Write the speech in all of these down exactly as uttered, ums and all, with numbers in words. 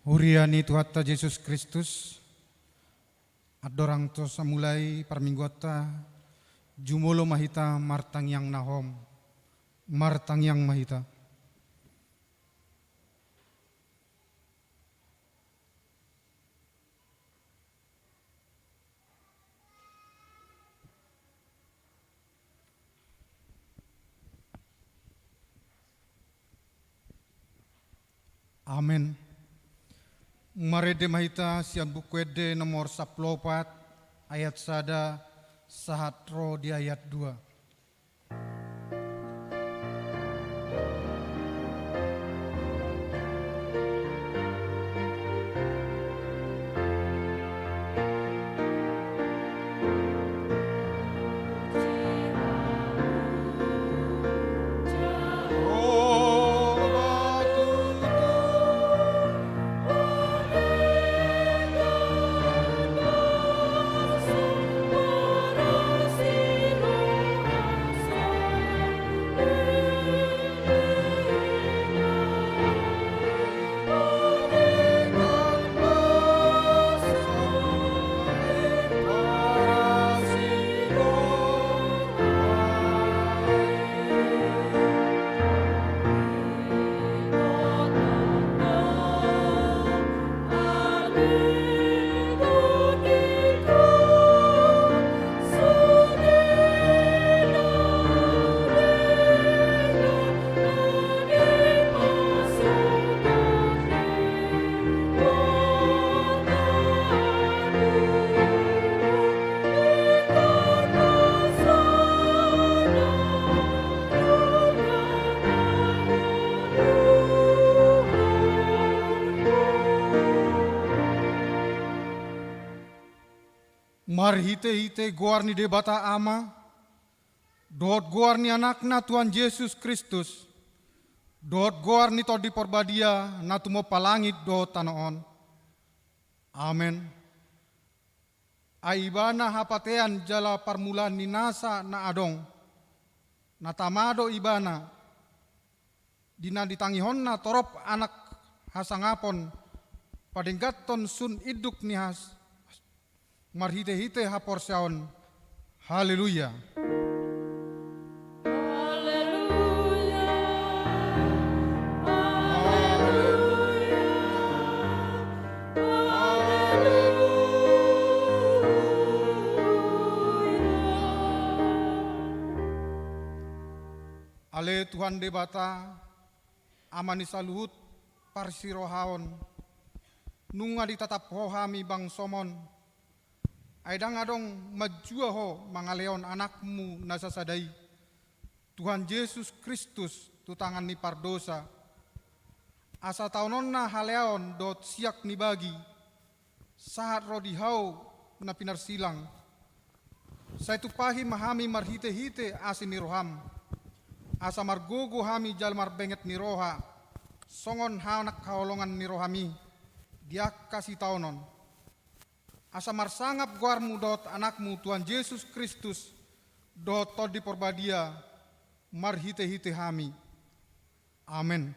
Huria ni Tuhanta Jesus Kristus, andorang tos mulai parmingguanta, jumolo ma hita martangiang na hom, martangiang ma hita. Amen. Marende ma hita sian Buku Ende nomor sampulu opat, ayat sada sahat ro di ayat dua. Marhitehite goar ni Debata Ama, dohot goar ni Anakna Tuhan Jesus Kristus, dohot goar ni Tondi Parbadia na tumompa langit dohot tano on. Amen. Ai Ibana hapatean jala parmulaan ni nasa na adong, na tama do Ibana, di na ditangihonNa torop anak hasangapon, padengganhon sun induk ni has, marhitehite haporseaon. Haleluya. Haleluya. Haleluya. Haleluya. Ale Tuhan Debata, Ama ni saluhut parsirohaon, nunga ditatap Ho hami bangsoM on, ai ndang adong manjua Ho mangalehon AnakMu na sasada i, Tuhan Jesus Kristus, tu tangan ni pardosa, asa taononna haleaon dohot siak ni bagi, sahat ro di hau na pinarsilang. Sai tumpahi ma hami marhitehite asi ni rohaM, asa margogo hami jala marbenget ni roha, songon anak haholongan ni rohaMi, di angka sitaonon. Asa marsangap goarMu dohot AnakMu Tuhan Jesus Kristus, dohot Tondi Parbadia, marhitehite hami. Amen.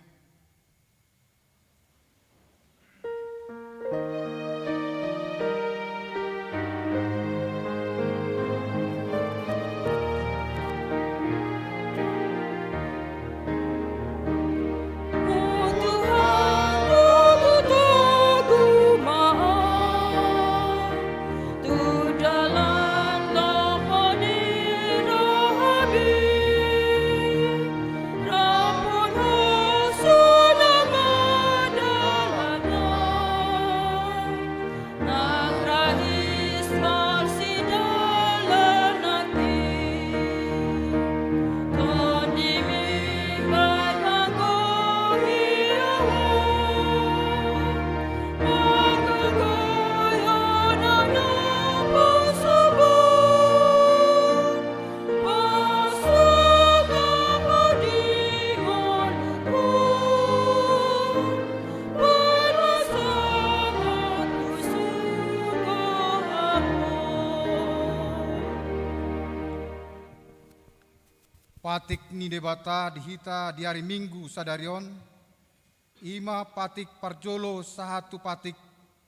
Patik ni Debata di hita di ari Minggu sadari on, I ma patik parjolo sahat tu patik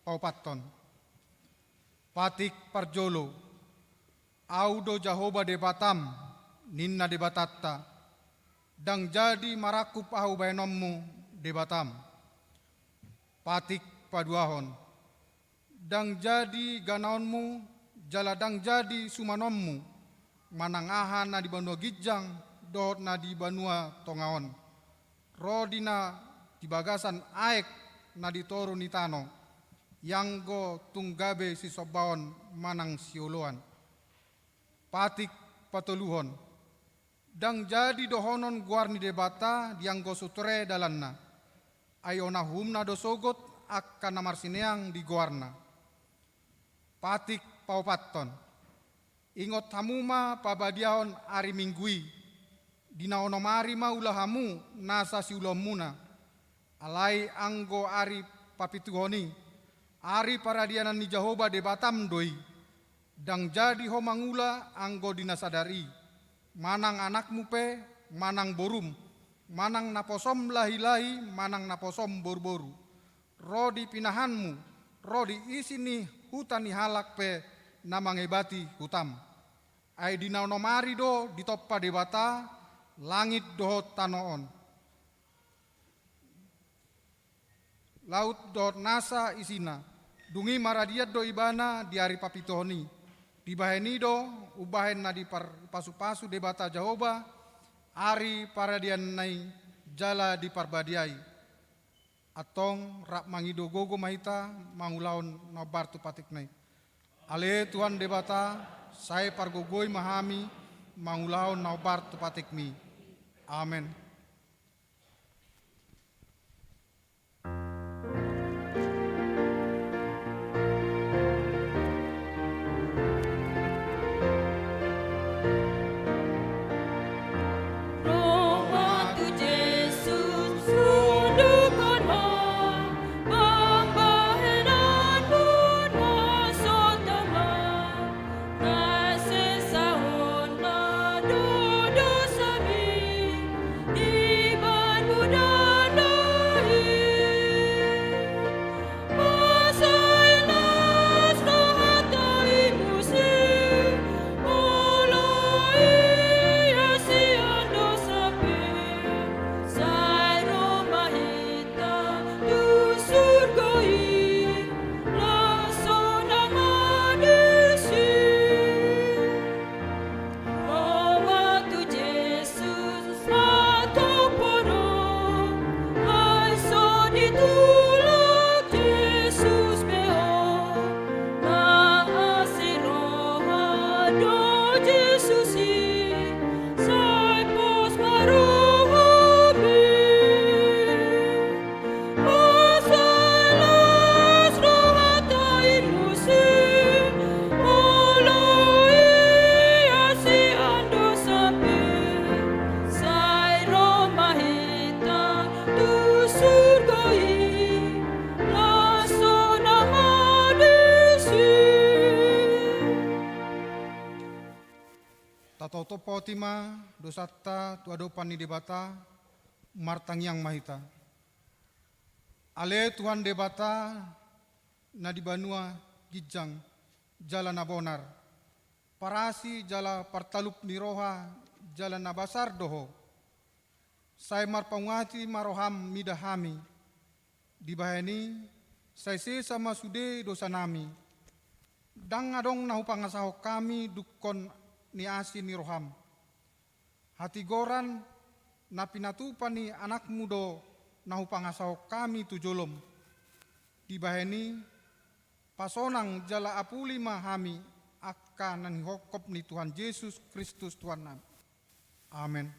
paopathon. Patik parjolo. Ahu do Jahowa Debatam, ninna Debatanta, ndang jadi marangkup ahu baenonmu, Debatam. Patik paduahon. Ndang jadi ganaonmu, jala ndang jadi sumanonmu, manang aha na di banua ginjang dohot na di banua tonga on, ro di na di bagasan aek na di toru ni tano, ianggo tung gabe sisombaon manang sioloan. Patik patoluhon. Ndang jadi dohonon goar ni Debata dianggo sutre dalanna, ai ona uhumna do sogot angka na marsineang di goarna. Patik paopathon. Ingot hamu ma pabadiahon ari Minggu i, di na onom ari ma ula hamu nasa siulaonmuna. Alai anggo ari papituhon i, ari paradianan ni Jahowa Debatam do i. Ndang jadi ho mangula anggo di na sadar i, manang anakmu pe, manang borum, manang naposom lahi-lahi, manang naposom boru-boru, ro di pinahanmu, ro di isi ni huta ni halak pe na mangebati hutam. Ai di na onom ari do ditompa Debata langit dohot tano on, laut dohot nasa isina. Dung i maradian do ibana di ari papituhon i. Dibahen i do umbahen na diparpasu-pasu Debata Jahowa ari paradianna i jala diparbadiai. Antong rap mangido gogo ma hita mangulahon na hombar tu patikna i. Ale Tuhan Debata, sai pargogoi ma hami mangulahon na hombar tu patikmi. Amen. Tataotop hoti ma dosanta tu adopan ni Debata. Martangiang ma hita. Ale Tuhan Debata, na di banua ginjang jala na bonar, parasi jala partalup ni roha jala na basar do Ho. Sai marpanguati ma roham mida hami. Dibahen i, sai sesa ma sude dosanami. Ndang adong na hupangasahon hami dungkon ni asi ni roham. Hatigoran na pinatupa ni anakmu do na hupangasahon hami tu jolom. Dibahen i, pasonang jala apuli ma hami angka na nihongkop ni Tuhan Jesus Kristus Tuhannami. Amen.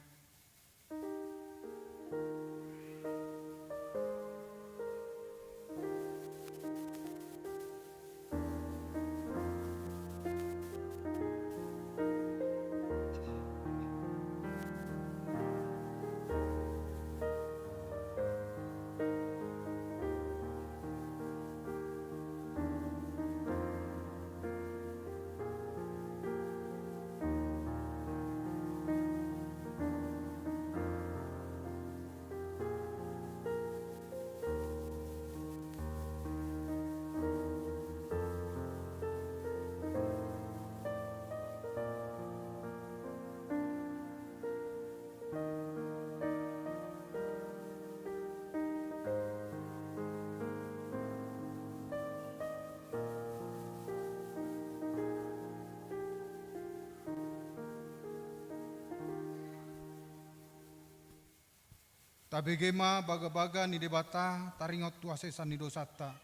Tabege ma bagabaga ni Debata taringot tu haseasan ni dosanta.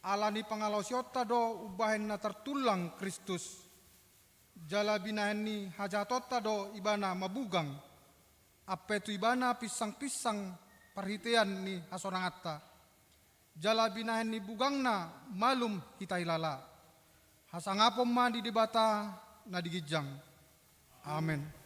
Ala ni pangalaosionta do umbahen na tartullang Kristus, jala binahen ni hajahatonta do Ibana mabugang, ampe tu Ibana pinsangpinsang parhitean ni hasonanganta. Jala binahen ni bugangna malum hita hilala. Hasangapon ma di Debata na di ginjang. Amen.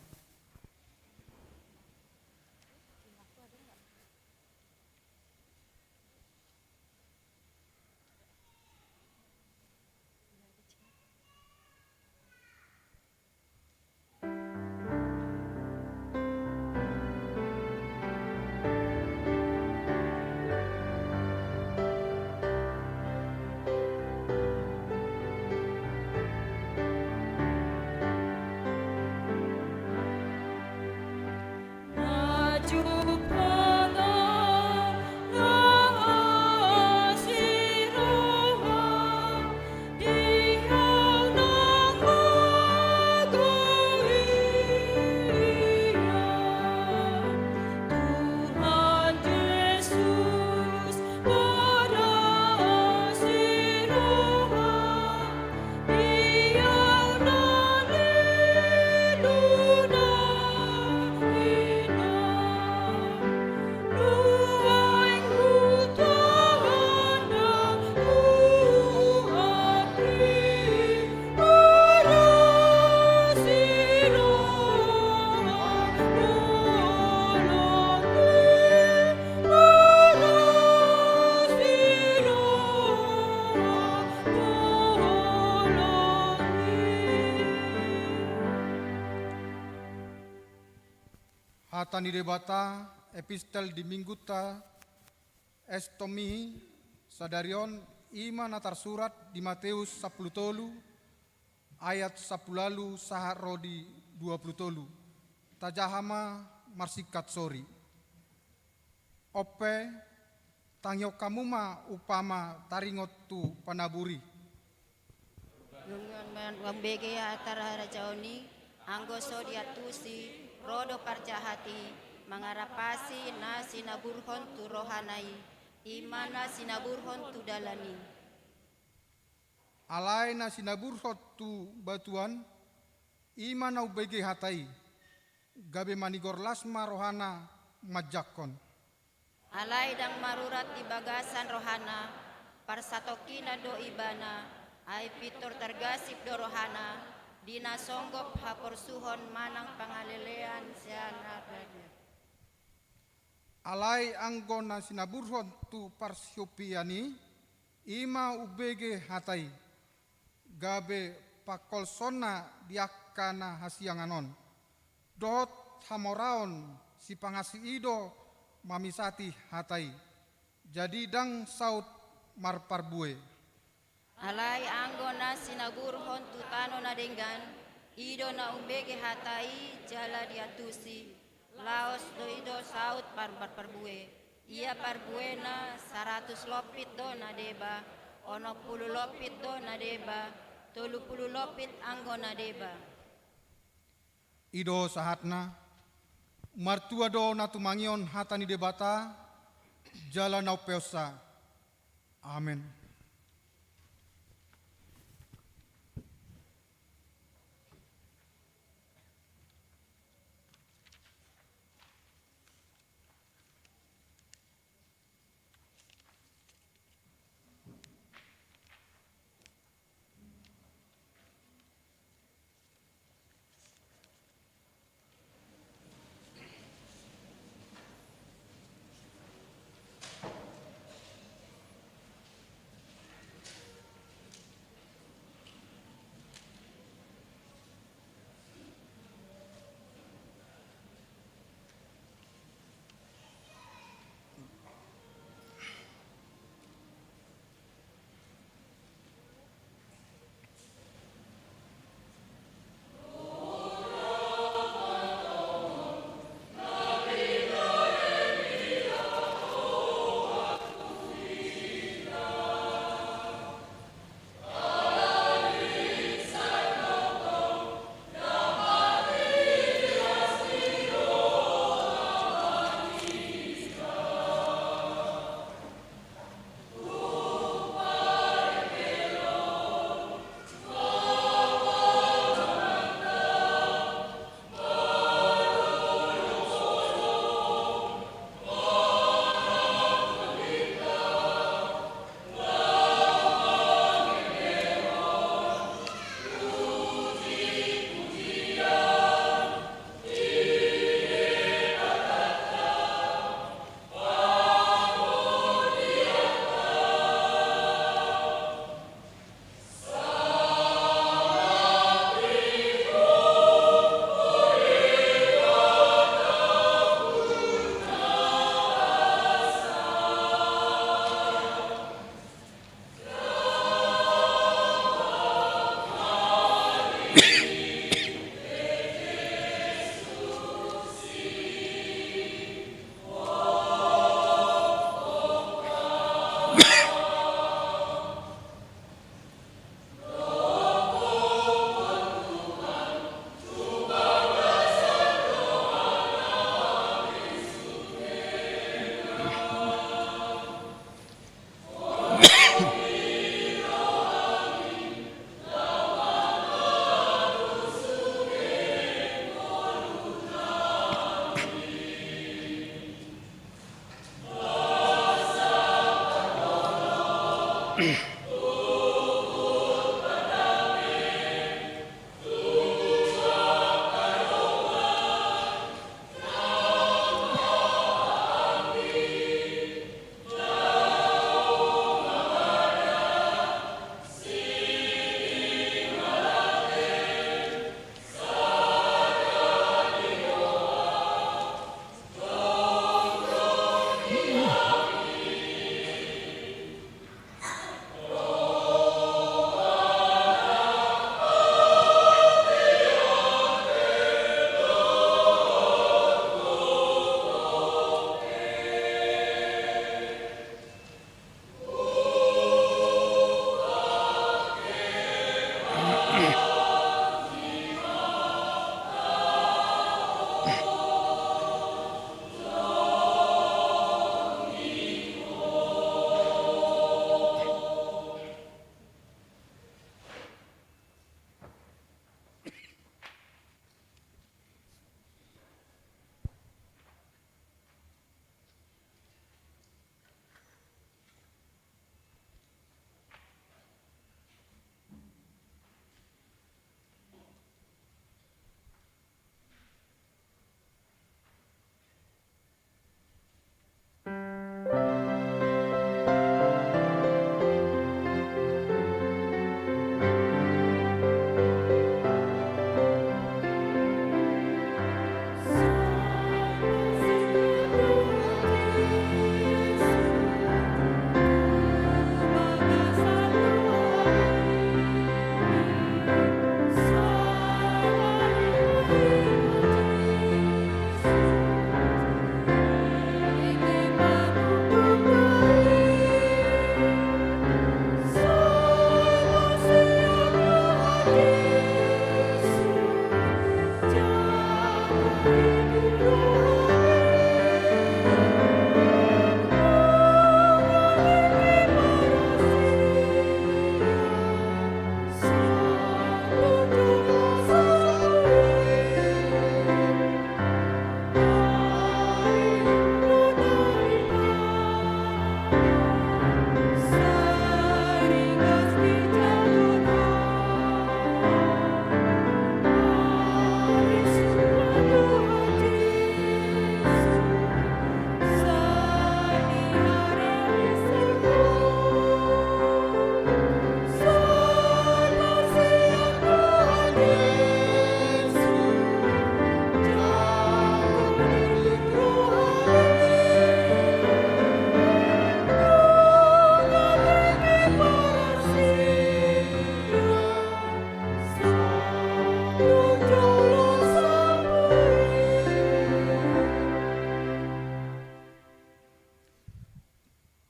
Hata ni Debata, epistel di Minggunta Estomi sadari on, i ma na tarsurat di Mateus sampulu tolu, ayat sampulu ualu sahat ro di dua pulu tolu. Tajaha ma marsingkat sori. On pe, tangihon hamu ma umpama taringot tu panabur i. Dung i ma umbege hata harajaon i, anggo so diantusi, ro do parjahat i, mangarapasi na sinaburhon tu rohana i, i ma na sinaburhon tu dalan i. Alai na sinaburhon tu batuan, i ma na umbege hata i, gabe manigor las ma rohana manjangkon. Alai ndang marurat di bagasan rohana, parsatongkinan do ibana, ai pintor targasip do rohana, di na songgop haporsuhon manang pangalelean sian na badia. Alai anggo na sinaburhon tu parsiompian i, i ma umbege hata i, gabe pangkolsonna di angka na hasiangan on. Dohot hamoraon sipangasi i do mamisati hata i. Jadi ndang saut marparbue. Alai anggo na sinaburhon tu tano na denggan, i do na umbege hata i jala diantusi, laos do i do saut par-, par-, parbue. Ia parbuena saratus lompit do na deba, onom pulu lompit do na deba, tolu pulu lompit anggo na deba. I do sahatna, martua do na tumangihon hata ni Debata, jala na umpeonsa. Amen.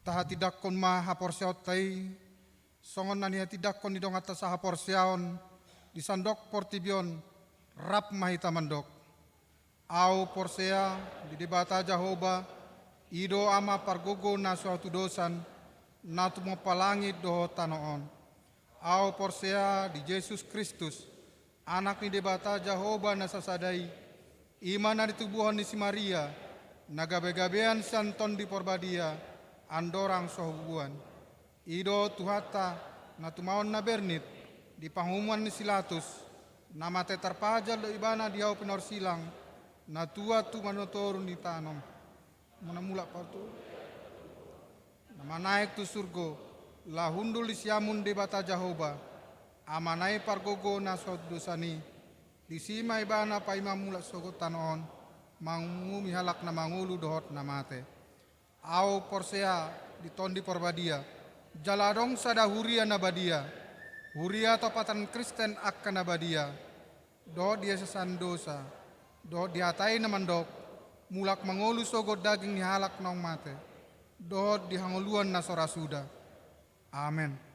Tahatindangkon ma haporseaonta i, songon na nihatindangkon ni donganta sahaporseaon di sandok portibi on, rap ma hita mandok. Ahu porsea di Debata Jahowa, i do Ama pargogo na so hatudosan, na tumompa langit dohot tano on. Ahu porsea di Jesus Kristus, Anak ni Debata Jahowa na sasada i, i ma na ditubuhon ni si Maria, na gabegabean sian Tondi Porbadia, andorang so habubuhan. I do Tuhanta, na tumaon na bernit, di panguhuman ni si Latus, na mate tarpajal do ibana di hau pinorsilang, na tuat tu manotoru ni tano. Mana mulak partu. Na manaek tu surgo, laho hundul di siamun Debata Jahowa, Amana i pargogo na so hatudosan i, disi ma ibana paima mulak sogot tano on, mangumumi halak na mangolu dohot na mate. Ahu porsea di Tondi Porbadia, jala adong sada huria na badia, huria tompatan Kristen angka na badia, dohot di haseasan dosa, dohot di hata i na mandok, mulak mangolu sogot daging ni halak naung mate, dohot di hangoluan na so ra suda. Amen.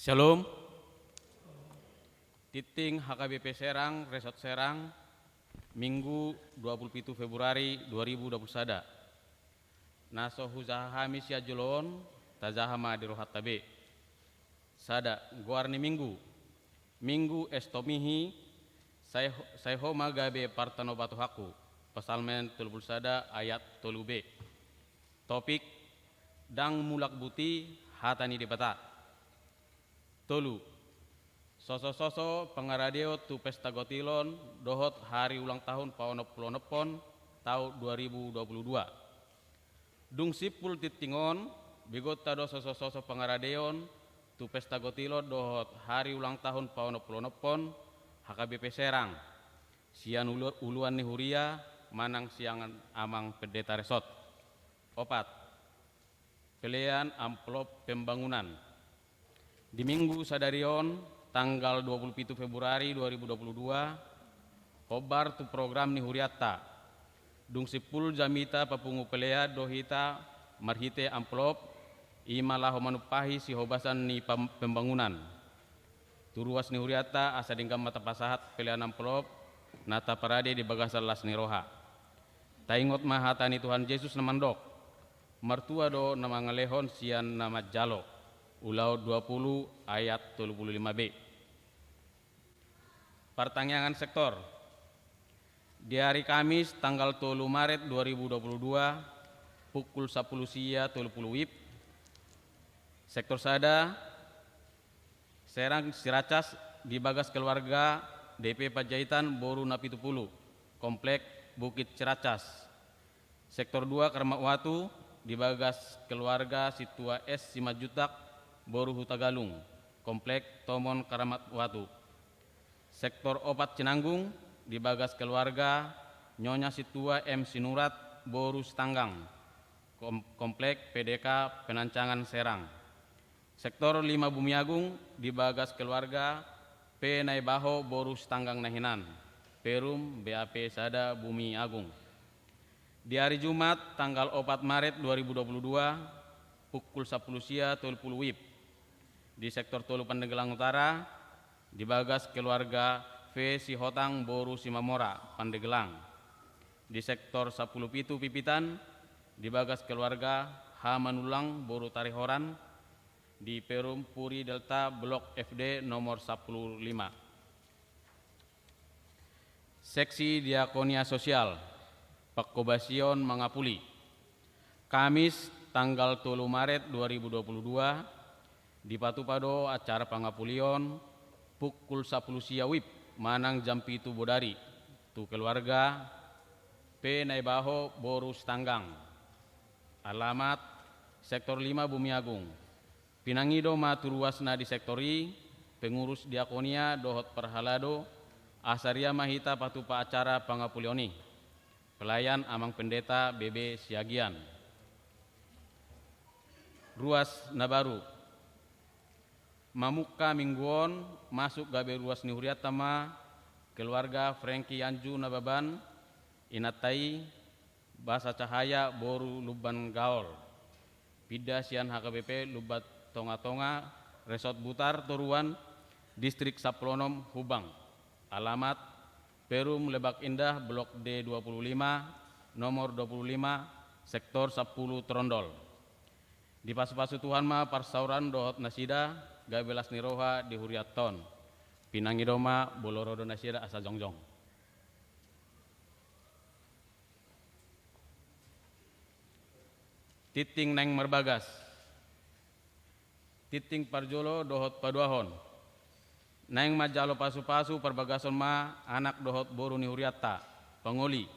Shalom. Tinting H K B P Serang, Resort Serang, Minggu dua puluh pitu Februari dua ribu dua puluh sada. Na so hujaha hami sian jolo on, tajaha ma di rohanta be. Sada, goar ni Minggu. Minggu Estomihi, sai, sai Ho ma gabe partanobatuhanku. Psalmen tolu puluh sada ayat tolu B. Topik, ndang mulak buti hata ni Debata. Tolu, sosososo pangaradeon tu pesta gotilon dohot hari ulang tahun paonom pulu onom pon taon dua ribu dua puluh dua. Dung simpul tinting on, begonta do sosososo pangaradeon tu pesta gotilon dohot hari ulang tahun paonom pulu onom pon H K B P Serang, sian ulu-, uluan ni huria manang sian amang pendeta resort. Opat, pelean amplop pembangunan. Di Minggu sadari on, tanggal dua puluh pitu Februari dua ribu dua puluh dua, hombar tu program ni hurianta. Dung simpul jamita papungu pelean do hita marhite amplop, i ma laho manumpahi sihobasan ni pam-, pembangunan. Tu ruas ni hurianta asa denggan ma tapasahat pelean amplop na taparade di bagasan las ni roha. Taingot ma hata ni Tuhan Jesus na mandok, martua do na mangalehon sian na manjalo. Ulaon dua puluh ayat tolu puluh lima B. Partangiangan sektor. Di ari Kamis tanggal tolu Maret dua ribu dua puluh dua, pukul sampulu sia tolu puluh WIB, sektor sada, Serang Ciracas, di bagas keluarga D P Panjaitan boru na pitu puluh, Komplek Bukit Ciracas. Sektor dua Keramat Watu, di bagas keluarga Sintua S Simanjuntak boru Hutagalung, Komplek Tomon Keramat Watu. Sektor opat Cinanggung, di bagas keluarga Nyonya Sintua M Sinurat boru Sitanggang, Kom-, Komplek P D K Penancangan Serang. Sektor lima Bumiagung, di bagas keluarga P Naibaho boru Sitanggang na hinan, Perum B A P sada Bumiagung. Di ari Jumat tanggal opat Maret dua ribu dua puluh dua, pukul sampulu sia tolu puluh WIB, di sektor tolu Pandeglang Utara, di bagas keluarga V Sihotang boru Simamora, Pandeglang. Di sektor sampulu pitu Pipitan, di bagas keluarga H Manullang boru Tarihoran, di Perum Puri Delta Blok F D nomor sampulu lima. Seksi Diakonia Sosial, pangkobasion mangapuli. Kamis tanggal tolu Maret dua ribu dua puluh dua, dipatupa do acara pangapulion pukul sampulu sia WIB manang jam pitu bodari tu keluarga P Naibaho boru Sitanggang. Alamat, sektor lima Bumiagung. Pinangido ma tu ruas na di sektor i, pengurus diakonia dohot parhalado, asa ria ma hita patupa acara pangapulion i. Pelayan Amang Pendeta B B Siagian. Ruas na baru. Mamungka minggu on, masuk gabe ruas ni hurianta ma keluarga Franky Anju Nababan, inanta i Basa Cahaya boru Lumban Gaol. Pinda sian H K B P Lumban Tonga-tonga, Resort Butar Toruan, Distrik sampulu onom Hubang. Alamat, Perum Lebak Indah, Blok D dua puluh lima, nomor dua puluh lima, sektor sampulu Trondol. Dipasupasu Tuhan ma parsaoran dohot nasida, gabe las ni roha di hurianta on. Pinangido ma, molo ro do nasida asa jongjong. Tinting naeng marbagas. Tinting parjolo dohot paduahon. Naeng manjalo pasupasu parbagason ma anak dohot boru ni hurianta, pangoli.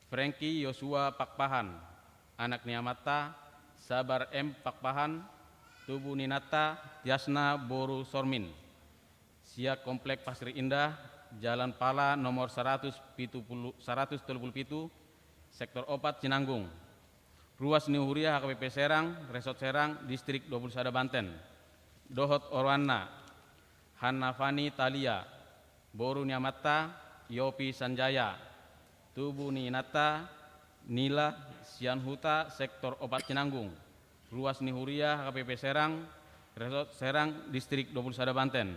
Franky Yosua Pakpahan, anak ni amanta, Sabar M Pakpahan, tubu ni inanta, Tiasna boru Sormin. Sian Komplek Pasir Indah, Jalan Pala nomor saratus pitu pulu, saratus tolu pulu pitu, sektor opat Cinanggung. Ruas ni huria H K B P Serang, Resort Serang, Distrik dua puluh sada Banten. Dohot oroanna, Hanna Fani Talia, boru ni amanta, Yopi Sanjaya, tubu ni inanta, Nila, sian huta, sektor opat Cinanggung. Ruas ni huria H K B P Serang, Resort Serang, Distrik dua puluh sada Banten.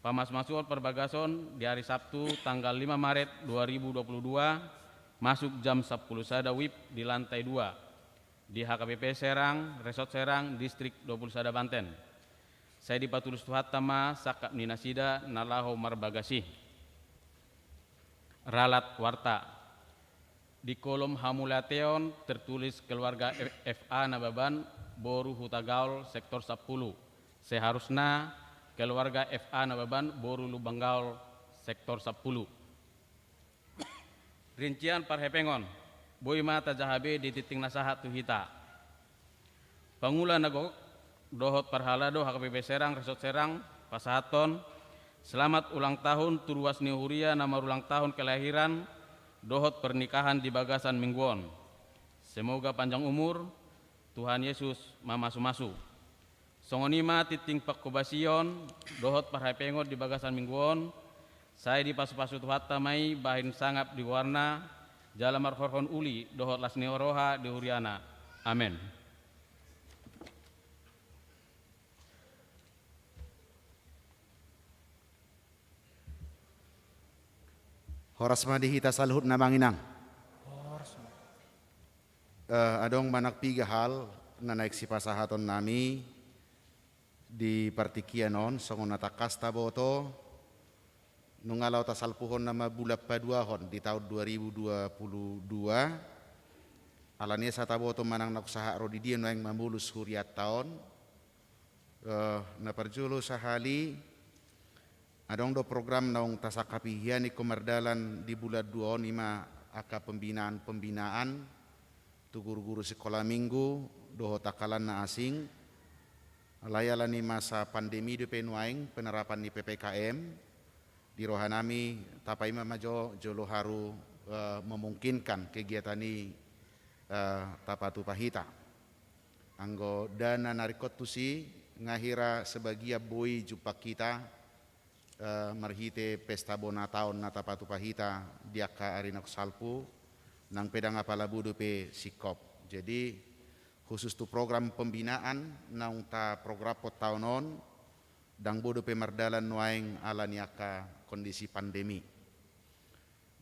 Pamasumasuon parbagason di hari Sabtu tanggal lima Maret dua ribu dua puluh dua, masuk jam sampulu sada wib di lantai dua, di H K B P Serang, Resort Serang, Distrik dua puluh sada Banten. Sai dipatulus Tuhanta ma sangkap ni nasida na laho marbagas i. Ralat warta. Di kolom hamauliateon tertulis keluarga F-, F A Nababan, boru Hutagaol, sektor sampulu. Seharusna keluarga F A Nababan, boru Lumban Gaol, sektor sampulu. Rincian parhepengon, boi ma tajaha be di tingting na sahat tu hita. Pangula na gok dohot parhalado H K B P Serang, Resort Serang, pasahathon selamat ulang tahun tu ruas ni huria na marulang tahun kelahiran dohot pernikahan di bagasan minggu on. Semoga panjang umur, Tuhan Yesus mamasumasu. Songon i ma tingting panghobasion dohot parhepengon di bagasan minggu on, sai dipasupasu Tuhanta ma i bahen sangap di goarna, jala marhorhon uli dohot las ni roha di huriana. Amen. Horas ma di hita saluhutna, Amang Inang. Horas ma. Eh, adong manang piga hal na naeng sipasahaton nami di partingkian on, songon na tangkas taboto, nunga laho tasalpuhon nama bulan paduahon di taon dua ribu dua puluh dua. Alani i asa taboto manang naung sahat ro di dia nuaeng mamolus hurianta on. Eh, na parjolo sahali, adong do program naung tasangkapi hian ingkon mardalan di bulan dua on, i ma angka pembinaan-pembinaan tu guru-guru sikola minggu dohot angka lan na asing. Alai ala ni masa pandemi dope nuaeng, penerapan ni P P K M, di rohanami tapaima ma jo jolo haru, eh, memungkinkan kegiatan i, eh, tapatupa hita. Anggo dana na ringkot tusi, nga hira sebagian boi jumpang hita, eh, marhite pesta bona taon na tapatupa hita di angka ari na salpu, nang pe ndang apala boi dope singkop. Jadi, khusus tu program pembinaan naung taprogramhon taon on, ndang boi dope mardalan nuaeng ala ni angka kondisi pandemi.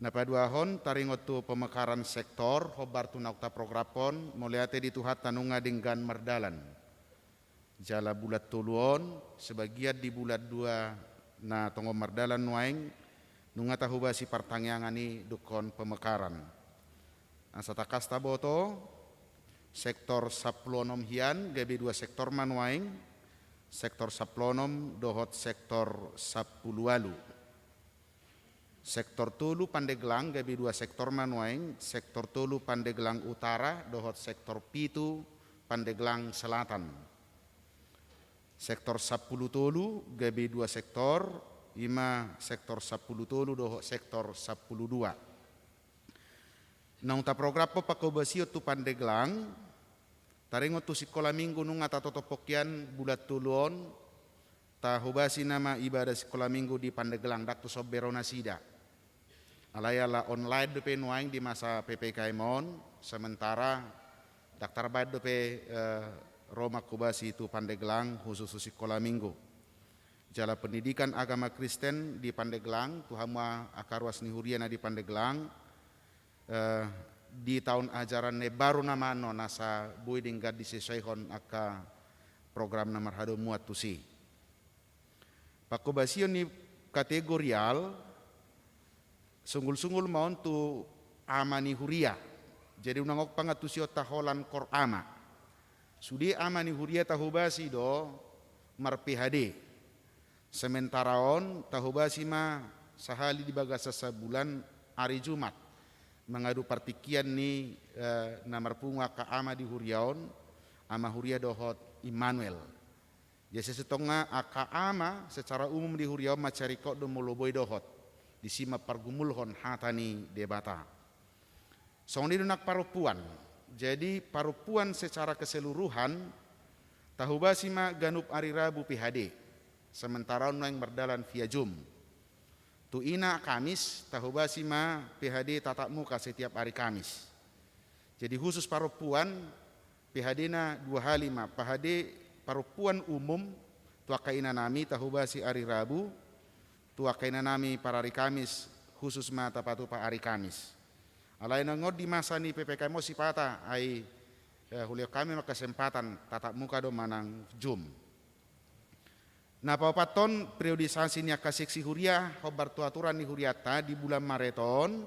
Na paduahon, taringot tu pemekaran sektor, hombar tu naung taprogramhon, mauliate di Tuhanta nunga denggan mardalan. Jala bulan tolu on, sebagian di bulan dua na tongon mardalan nuaeng, nunga tahobasi partangiangan i dungkon pemekaran. Asa tangkas taboto, sektor sampulu onom hian, gabe dua sektor ma nuaeng, sektor sampulu onom dohot sektor sampulu ualu. Sektor tolu Pandeglang gabe dua sektor ma nuaeng, sektor tolu Pandeglang Utara dohot sektor pitu Pandeglang Selatan. Sektor sampulu tolu gabe dua sektor, i ma sektor sampulu tolu dohot sektor sampulu dua. Naung taprogramhon panghobasion tu Pandeglang, taringot tu sikola minggu nunga tatotophon hian bulan tolu on, tahobasi nama ibadah sikola minggu di Pandeglang, ndang tu son be ro nasida. Alai ala online dope nuaeng di masa P P K M on, sementara ndang tarbaen dope, eh, ro manghobasi tu Pandeglang khusus tu sikola minggu. Jala pendidikan agama Kristen di Pandeglang, tu hamu angka ruas ni huria na di Pandeglang, eh, di taon ajaran na imbaru nama annon asa boi denggan disesuaihon angka program na marhadomuan tusi. Panghobasion ni kategorial, sunggul-sunggul ma on tu ama ni huria. Jadi unang ongkang antusion taholan kor ama. Sude ama ni huria tahobasi do mar-P H D. Sementara on tahobasi ma sahali di bagasan sabulan ari Jumat. Mangadu partingkian ni, eh, na marpungu angka ama di huria on, ama huria dohot Immanuel. Jadi sesungguhna angka ama secara umum di huria on mansai ringkot do molo boi dohot. Disi ma pargumulhon hata ni Debata. Songon i do nang parompuan. Jadi parompuan secara keseluruhan tahobasi ma ganup ari Rabu P H D. Sementara on nuaeng mardalan via Zoom. Tu i na Kamis tahobasi ma P H D tatap muka setiap ari Kamis. Jadi khusus parompuan, P H D-na dua hali ma, P H D parompuan umum, tu angka inanami tahobasi ari Rabu, tu angka inanami parari Kamis, khusus ma tapatupa ari Kamis. Alai nunga on di masa ni P P K M on sipata, ai, eh, hulehon hami ma kesempatan tatap muka do manang Zoom. Na paopathon, periodisasi ni angka seksi huria, hombar tu aturan ni hurianta di bulan Maret on,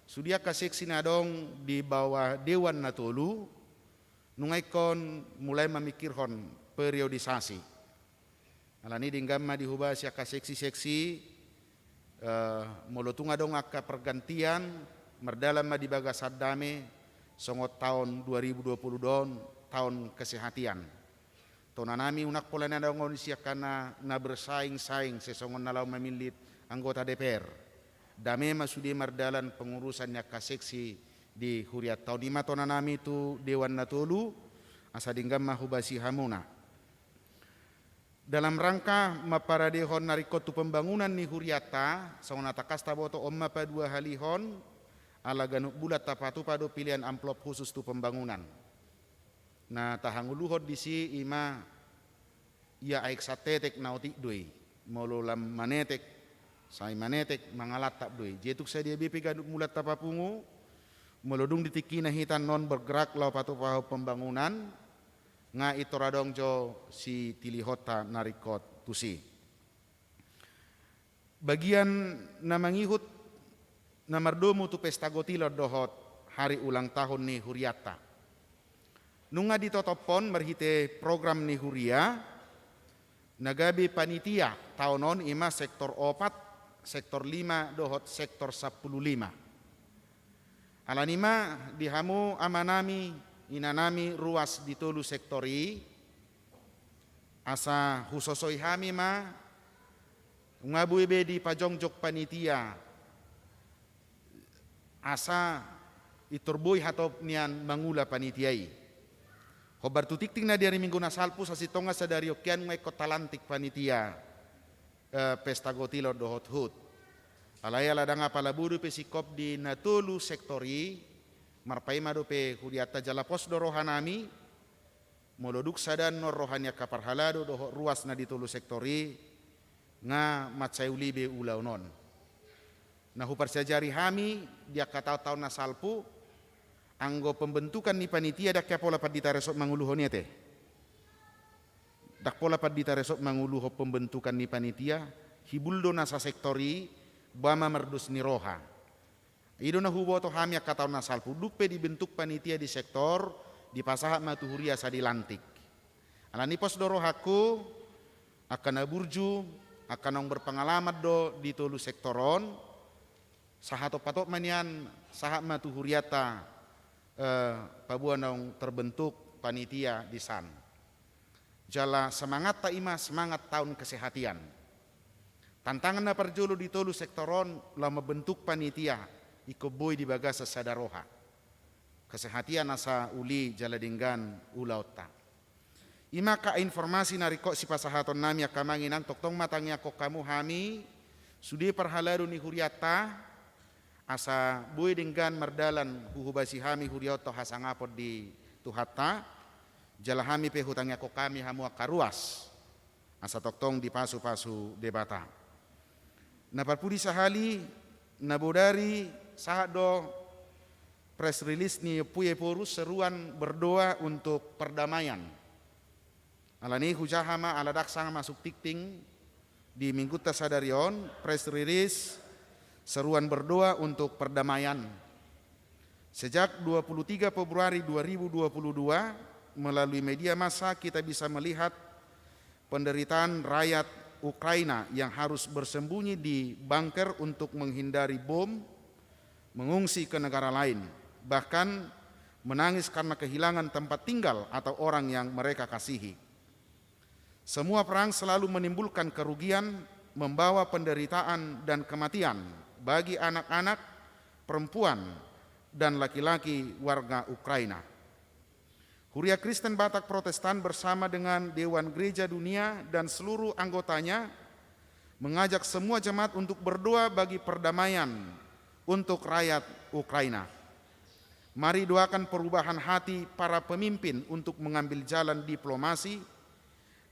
sude angka seksi na adong di bawah Dewan na tolu, nunga ingkon mulai mamingkirhon periodisasi. Alani denggan ma dihobasi angka seksi-seksi, eh, molo tung adong angka pergantian, mardalan ma di bagasan dame, songon taon dua ribu dua puluh do on, taon kesehatian. Tonanami, unang pola na adong on sian angka na, na bersaing-saing, sesongon na laho mamillit anggota D P R. Dame ma sude mardalan pengurusan ni angka seksi di hurianta on. I ma tonanami tu Dewan na tolu, asa denggan ma hobasi hamuna. Dalam rangka mamparadehon na ringkot tu pembangunan ni hurianta, songon na tangkas taboto on ma paduahalihon, ala ganup bulan tapatupa do pilihan amplop khusus tu pembangunan. Na tahangoluhon disi i ma, ia aek santetek na otik do i, molo lam manetek, sai manetek, mangalantap do i. Jadi tung sadia be pe ganup bulan tapapungu, molo dung di tingkina hita annon bergerak laho patupahon pembangunan, nga pintor adong jo sitilihonta na ringkot tusi. Bagian na mangihut na mardomu tu pesta gotilon dohot hari ulang tahun ni hurianta. Nunga ditotophon marhite program ni huria, na gabe panitia taon on i ma sektor opat, sektor lima dohot sektor sampulu lima. Alani ma di hamu amanami, inanami ruas di tolu sektor i, asa husosoi hami ma, nunga boi be dipajongjong panitia, asa pintor boi hatop nian mangula panitia i. Hombar tu tingting na di ari Minggu na salpu, sasintongna sadari on hian nunga ingkon talantik panitia, eh, pesta gotilon dohot hut. Alai ala ndang apala bodo pe singkop di na tolu sektor i, marpaima dope hurianta jala pos do rohanami, molo dung sada annon roha ni angka parhalado dohot ruas na di tolu sektor i, nga mansai uli be ulaon on. Na huparsiajari hami di angka taon-taon na salpu, anggo pembentukan ni panitia ndang hea pola pandita resort manguluhon i ate. Ndang pola pandita resort manguluhon pembentukan ni panitia, hibul do nasa sektor i, ba ma mardos ni roha. I do na huboto hami angka taon na salpu, dung pe dibentuk panitia di sektor, dipasahat ma tu huria asa dilantik. Alani pos do rohangku, angka na burju, angka naung berpengalaman do di tolu sektor on, sahatop-hatop ma nian sahat ma tu hurianta, eh, paboa naung terbentuk panitia di san. Jala semangatta i ma semangat taon kesehatian. Tantangan na parjolo di tolu sektor on laho mambentuk panitia, ingkon boi di bagasan sada roha. Kesehatian asa uli jala denggan ulaonta. I ma angka informasi na ringkot sipasahatonnami angka amang inang, tongtong ma tangiangkon hamu hami, sude parhalado ni hurianta, asa boi denggan mardalan huhobasi hami huria on tu hasangapon di Tuhanta, jala hami pe hutangiangkon hami hamu angka ruas, asa tongtong dipasu-pasu Debata. Na parpudi sahali, na bodari sahat do press release ni Ompu Ephorus, seruan berdoa untuk perdamaian. Alani hujaha ma ala ndang sanga masuk tingting di minggunta sadari on, press release seruan berdoa untuk perdamaian. Sejak dua puluh tiga Februari dua ribu dua puluh dua, melalui media massa kita bisa melihat penderitaan rakyat Ukraina yang harus bersembunyi di bunker untuk menghindari bom, mengungsi ke negara lain, bahkan menangis karena kehilangan tempat tinggal atau orang yang mereka kasihi. Semua perang selalu menimbulkan kerugian, membawa penderitaan dan kematian bagi anak-anak, perempuan, dan laki-laki warga Ukraina. Huria Kristen Batak Protestan bersama dengan Dewan Gereja Dunia dan seluruh anggotanya mengajak semua jemaat untuk berdoa bagi perdamaian untuk rakyat Ukraina. Mari doakan perubahan hati para pemimpin untuk mengambil jalan diplomasi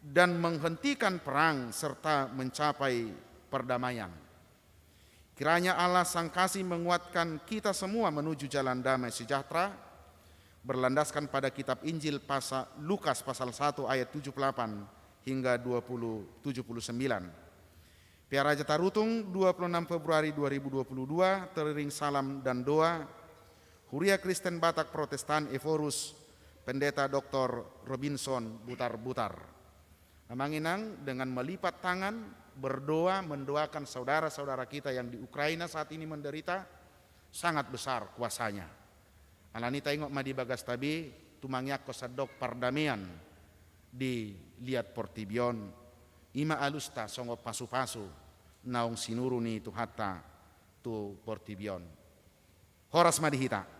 dan menghentikan perang serta mencapai perdamaian. Kiranya Allah Sang Kasih menguatkan kita semua menuju jalan damai sejahtera, berlandaskan pada kitab Injil pasa-, Lukas pasal satu ayat tujuh puluh delapan hingga dua puluh, tujuh puluh sembilan. Pea Raja Tarutung, dua puluh enam Februari dua ribu dua puluh dua, teriring salam dan doa, Huria Kristen Batak Protestan Ephorus, Pendeta Doktor Robinson Butarbutar. Amang inang, dengan melipat tangan, berdoa, mendoakan saudara-saudara kita yang di Ukraina saat ini menderita, sangat besar kuasanya. Alani i taingot ma di bagasta be, tumangiangkon sandok pardameian di liat portibi on, i ma alusta songon pasupasu naung sinuru ni Tuhanta tu portibi on. Horas ma di hita.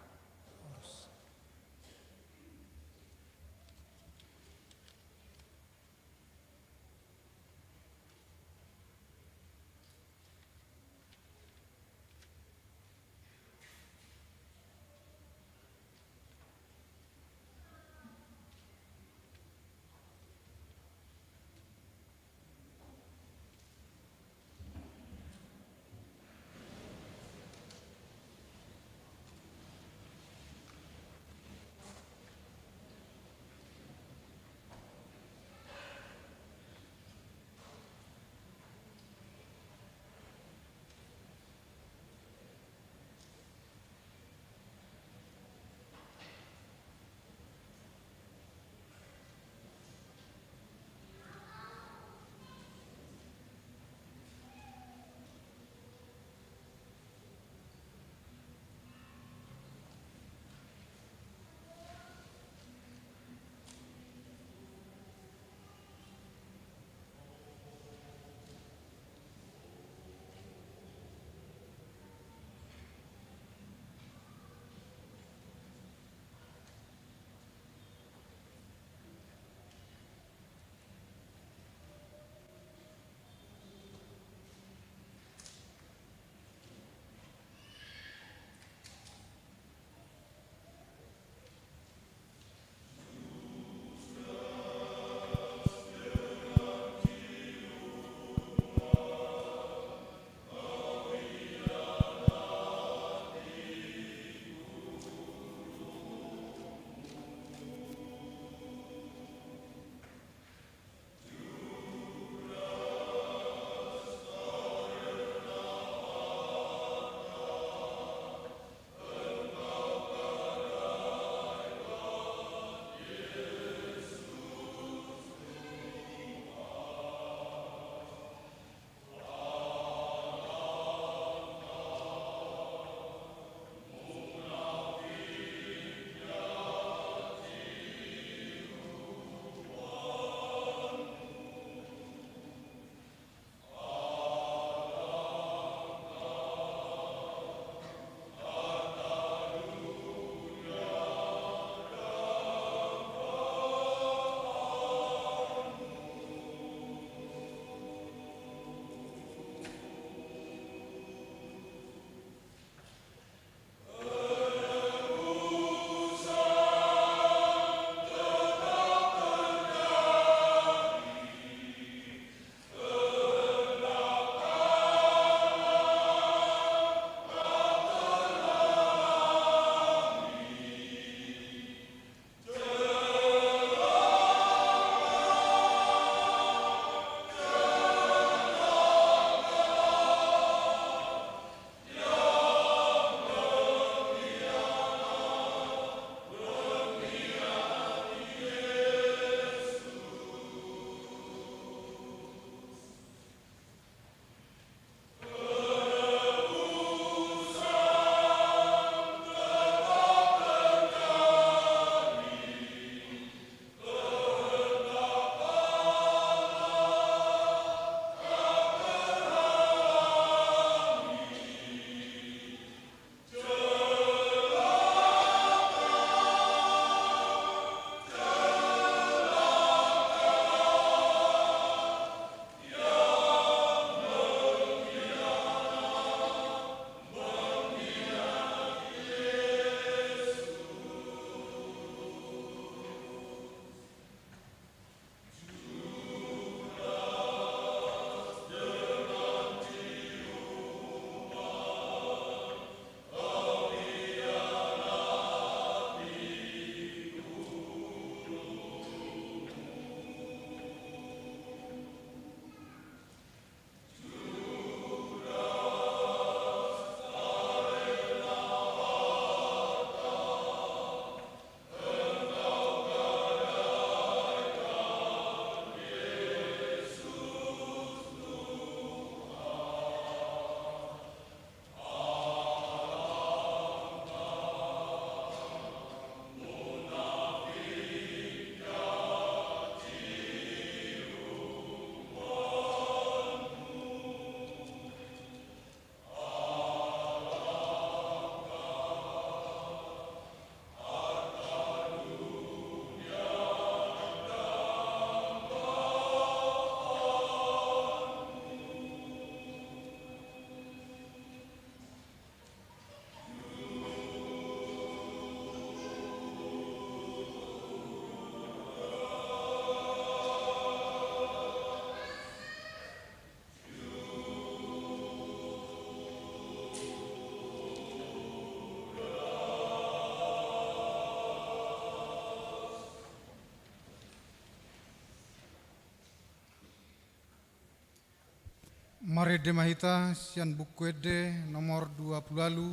Marende ma hita sian Buku Ende nomor dua pulu ualu,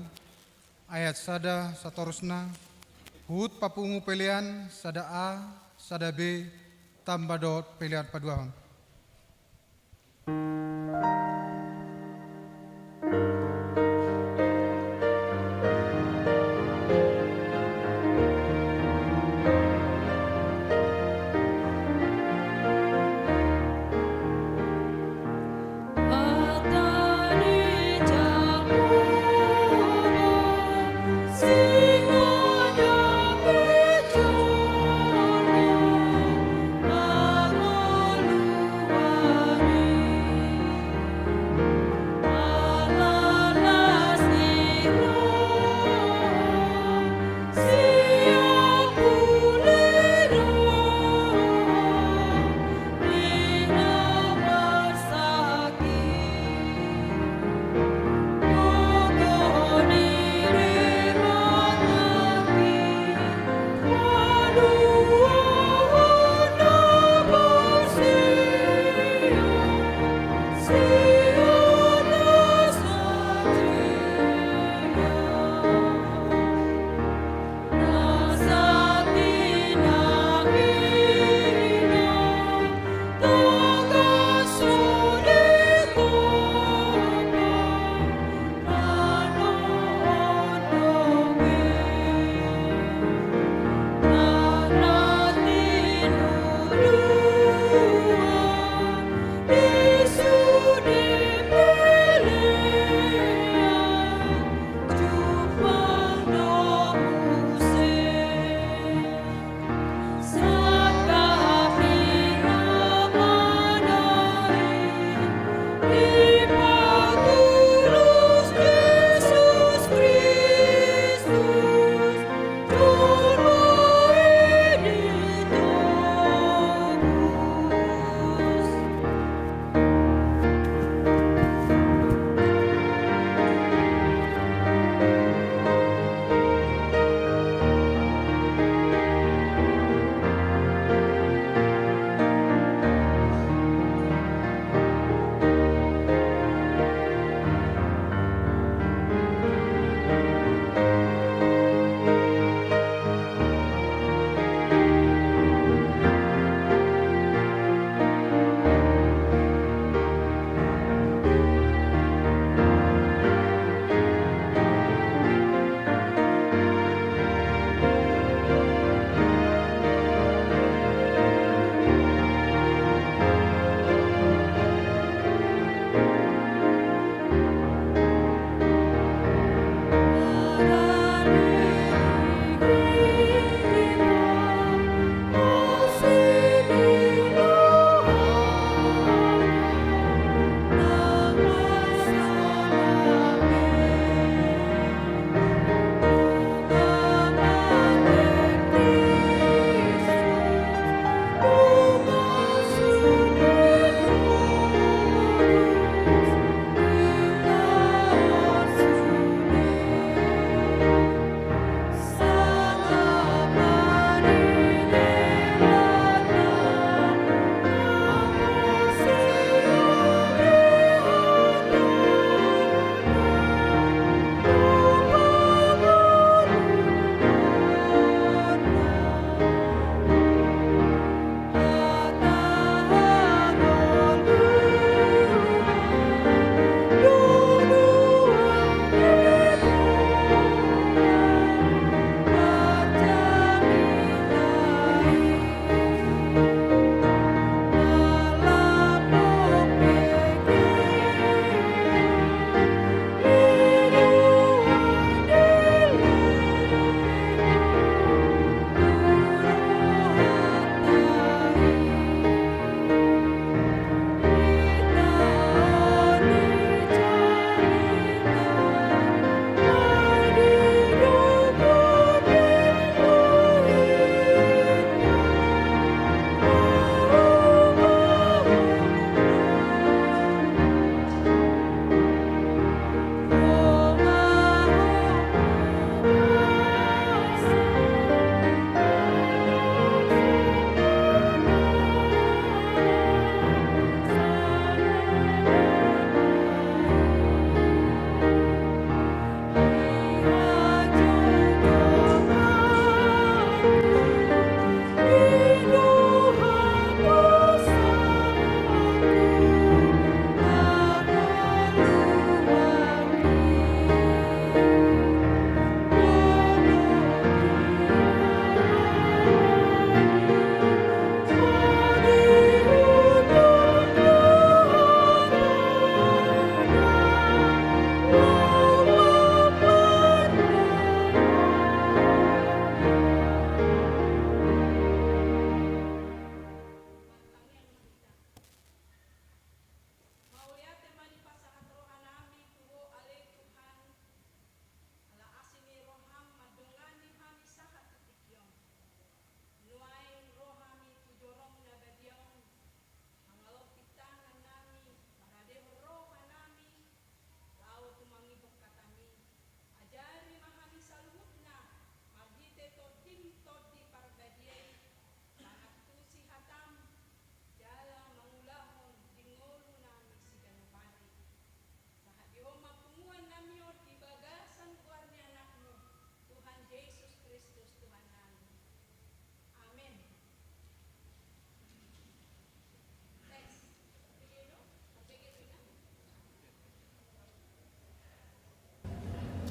ayat sada satorusna, huhut papungu pelean sada A, sada B, tamba dohot pelean paduahon.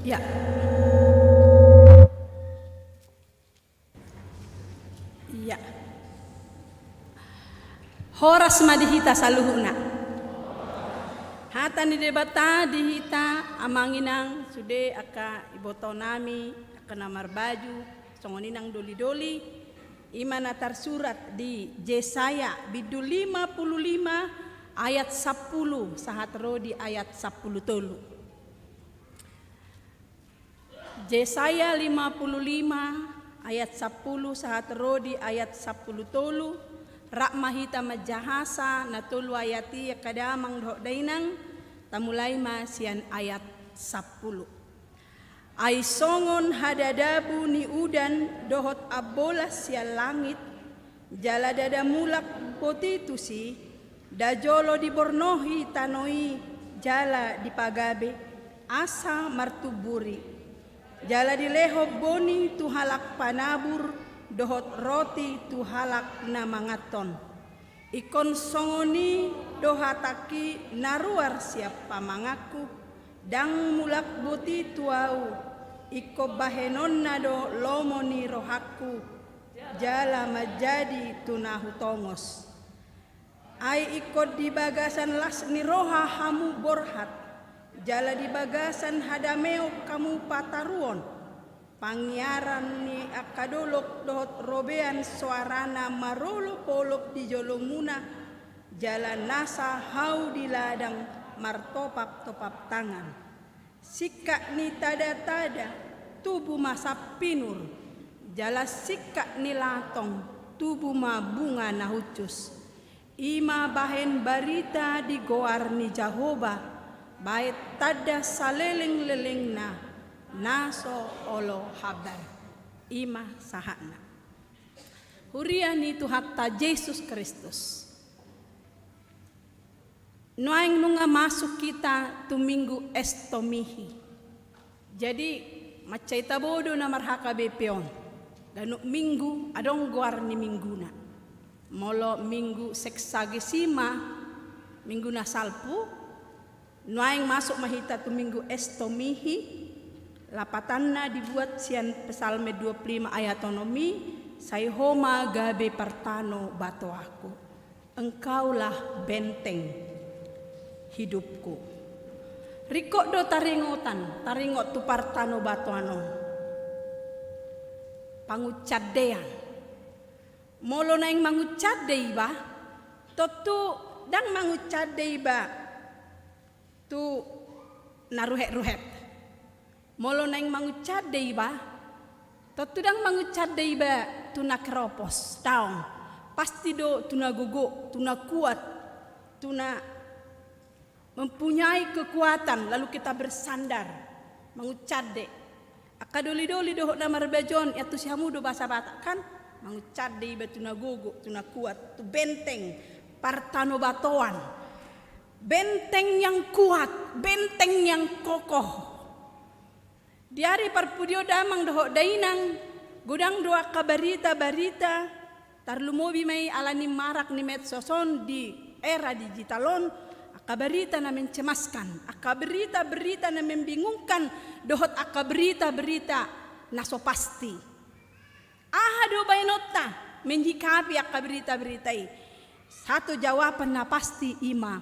Ya. Ya. Horas ma di hita saluhutna. Hata ni Debata di hita, amang inang, sude angka ibotonami, angka na marbaju, songon i nang doli-doli, i ma na tarsurat di Jesaya bindu lima pulu lima ayat sampulu sahat ro di ayat sampulu tolu. Jesaya lima pulu lima ayat sampulu sahat ro di ayat sampulu tolu, rap ma hita manjahasa na tolu ayat i angka damang dohot dainang, tamulai ma sian ayat sampulu. Ai songon hadadabu ni udan dohot ambolas sian langit, jala ndada mulak boti tusi, nda jolo dibornohi tano i jala dipagabe, asa martumbur i. Jala dilehon boni tu halak panabur, dohot roti tu halak na manganhon. Ingkon songon i do hatangki na ruar sian pamanganku, ndang mulak boti tu ahu, ingkon bahenonna do lomo ni rohangku, jala manjadi tu na hutongos. Ai ingkon di bagasan las ni roha hamu borhat, jala di bagasan hadameon hamu pataruhon. Pangiaran ni angka dolok dohot robean soarana marolop-olop di jolomuna, jala nasa hau di ladang martopap-topap tangan. Singkat ni tada-tada, tubu ma sampinur, jala singkat ni latong, tubu ma bunga na hushus. I ma bahen barita di goar ni Jahowa, bahen tanda saleleng-lelengna, na so olo hambar. I ma sahatna. Huria ni Tuhanta Jesus Kristus. Nuaeng nunga masuk hita tu Minggu Estomihi. Jadi, mansai tabo do na mar-H K B P on. Ganup minggu adong goar ni mingguna. Molo Minggu Seksagesima, minggu na salpu, nuaeng masuk ma hita tu Minggu Estomihi, lapatanna dibuat sian Psalmen dua pulu lima ayat onom i, sai Ho ma gabe partanobatoanku. Engkaulah benteng hidupku. Ringkot do taringotan, taringot tu partanobatoan on. Panguncandean. Molo naeng manguncande iba, tontu ndang manguncande iba tu na ruhet-ruhet. Molo naeng manguncande iba, tontu ndang manguncande iba tu na keropos, daong. Pasti do tu na gogo, tu na kuat, tu na mempunyai kekuatan, lalu kita bersandar, manguncande. Angka doli-doli dohot na marbaju on, iantusi hamu do bahasa Batak kan? Manguncande iba tu na gogo, tu na kuat, tu benteng partanobatoan. Benteng yang kuat, benteng yang kokoh. Di ari parpudi on damang dohot dainang, godang do angka barita-barita, tarlumobi ma i ala ni marak ni medsos on di era digital on, angka barita na mencemaskan, angka berita-berita na membingungkan, dohot angka berita-berita na so pasti. Aha do baenonta menyikapi angka berita-berita i? Satu jawaban na pasti i ma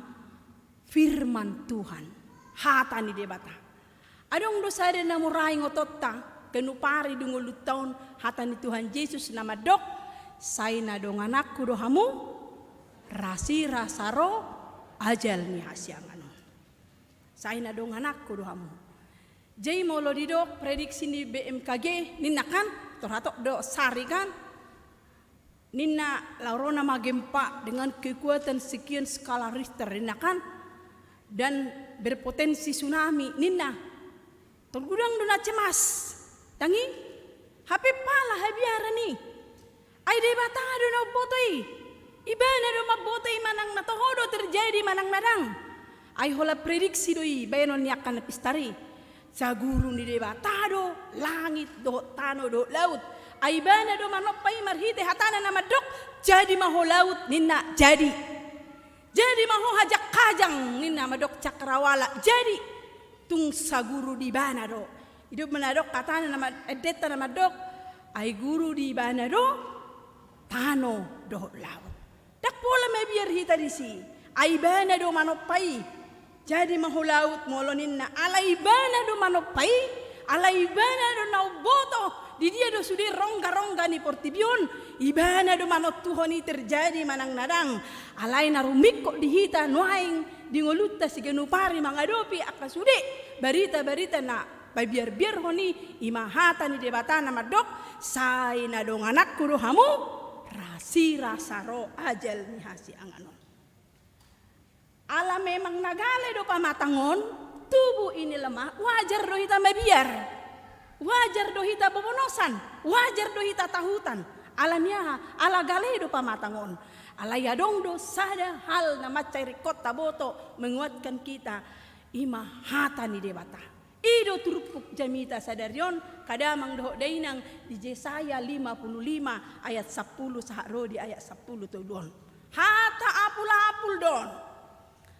firman Tuhan, hata ni Debata. Adong do sada na mura ingotonta, ganup ari dung ngolunta on, hata ni Tuhan Jesus na mandok, sai na dongananku do hamu, rasirasa ro ajal ni hasiangan on. Sai na dongananku do hamu. Jadi molo didok prediksi ni B M K G, ninna kan, tor hatop do sari kan, ninna laho ro nama gempa dengan kekuatan sekian skala Richter, ninna kan, dan berpotensi tsunami, ninna. Tor godang do na cemas. Tangi? Hape pala habiaran i. Ai Debata do na umboto i. Ibana do mamboto i manang na toho do terjadi manang na ndang. Ai holan prediksi do i baenon ni angka na pistar i. Saguru ni Debata do langit dohot tano dohot laut. Ai ibana do manompa i marhite hatana na mandok, jadi ma ho laut, ninna, jadi. Jadi ma ho hajang-hajang, ninna mandok cakrawala, jadi. Tung saguru di ibana do. Didok ma na adong hatana na ma-, endenta na mandok, ai guru di ibana do tano dohot laut. Ndang pola mabiar hita disi, ai ibana do manompa i. Jadi ma ho laut molo ninna, ala ibana do manompa i, ala ibana do na umboto di dia do sude rongga-rongga ni portibi on, ibana do manontuhon i terjadi manang na dang. Alai na rumingkot di hita nuaeng di ngolunta siganup ari mangadopi angka sude barita-barita na pabiar-biarhon i, i ma hata ni Debata na mandok, sai na dongananku do hamu, rasirasa ro ajal ni hasiangan on. Ala memang na gale do pamatang on, tubuh ini lemah, wajar do hita mabiar. Wajar do hita bobonosan, wajar do hita tahutan. Ala ni aha, ala gale do pamatang on. Alai adong do sada hal na mansai ringkot taboto menguatkan kita, i ma hata ni Debata. I do turpuk jamita sadari on, angka damang dohot dainang, di Jesaya lima puluh lima ayat sampulu sahat ro di ayat sampulu tolu on. Hata apul-apul do on.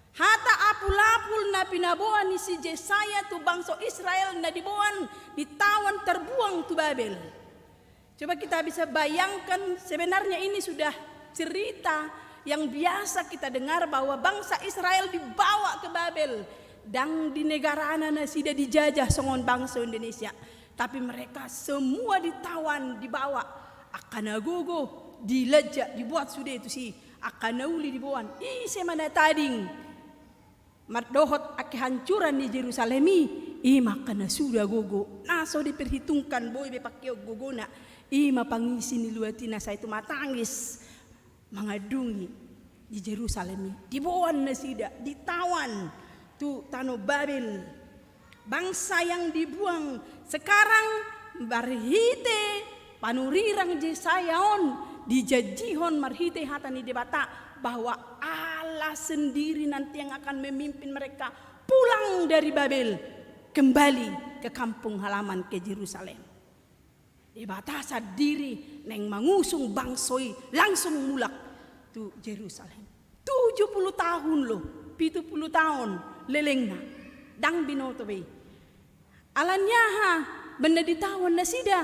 Hata apul-apul na pinaboan ni si Jesaya tu bangso Israel na diboan di taon tarbuang tu Babel. Coba kita bisa bayangkan, sebenarnya ini sudah cerita yang biasa kita dengar bahwa bangsa Israel dibawa ke Babel. Ndang di negarana nasida dijajah songon bangso Indonesia. Tapi mereka semua ditawan, dibawa. Angka na gogo, dilajak, dibuat sude tusi. Angka na uli diboan. Ise ma na tading mandohot kehancuran ni Jerusalem i, i ma angka na suda gogo, na so diperhitungkan boi be pangkeon gogona, i ma pangisi ni luat i na sai tumatangis mangandungi di Jerusalem i. Diboan nasida, ditawan tu tano Babel. Bangsa yang dibuang sekarang marhite panurirang Jesaya on dijanjihon marhite hata ni Debata bahwa Allah sendiri nanti yang akan memimpin mereka pulang dari Babel kembali ke kampung halaman, ke Jerusalem. Debata sandiri naeng mangusung bangso i langsung mulak tu Jerusalem. Tujuh puluh tahun lo, pitu puluh taon lelengna, ndang binoto be i. Ala ni aha umbahen na ditawan nasida?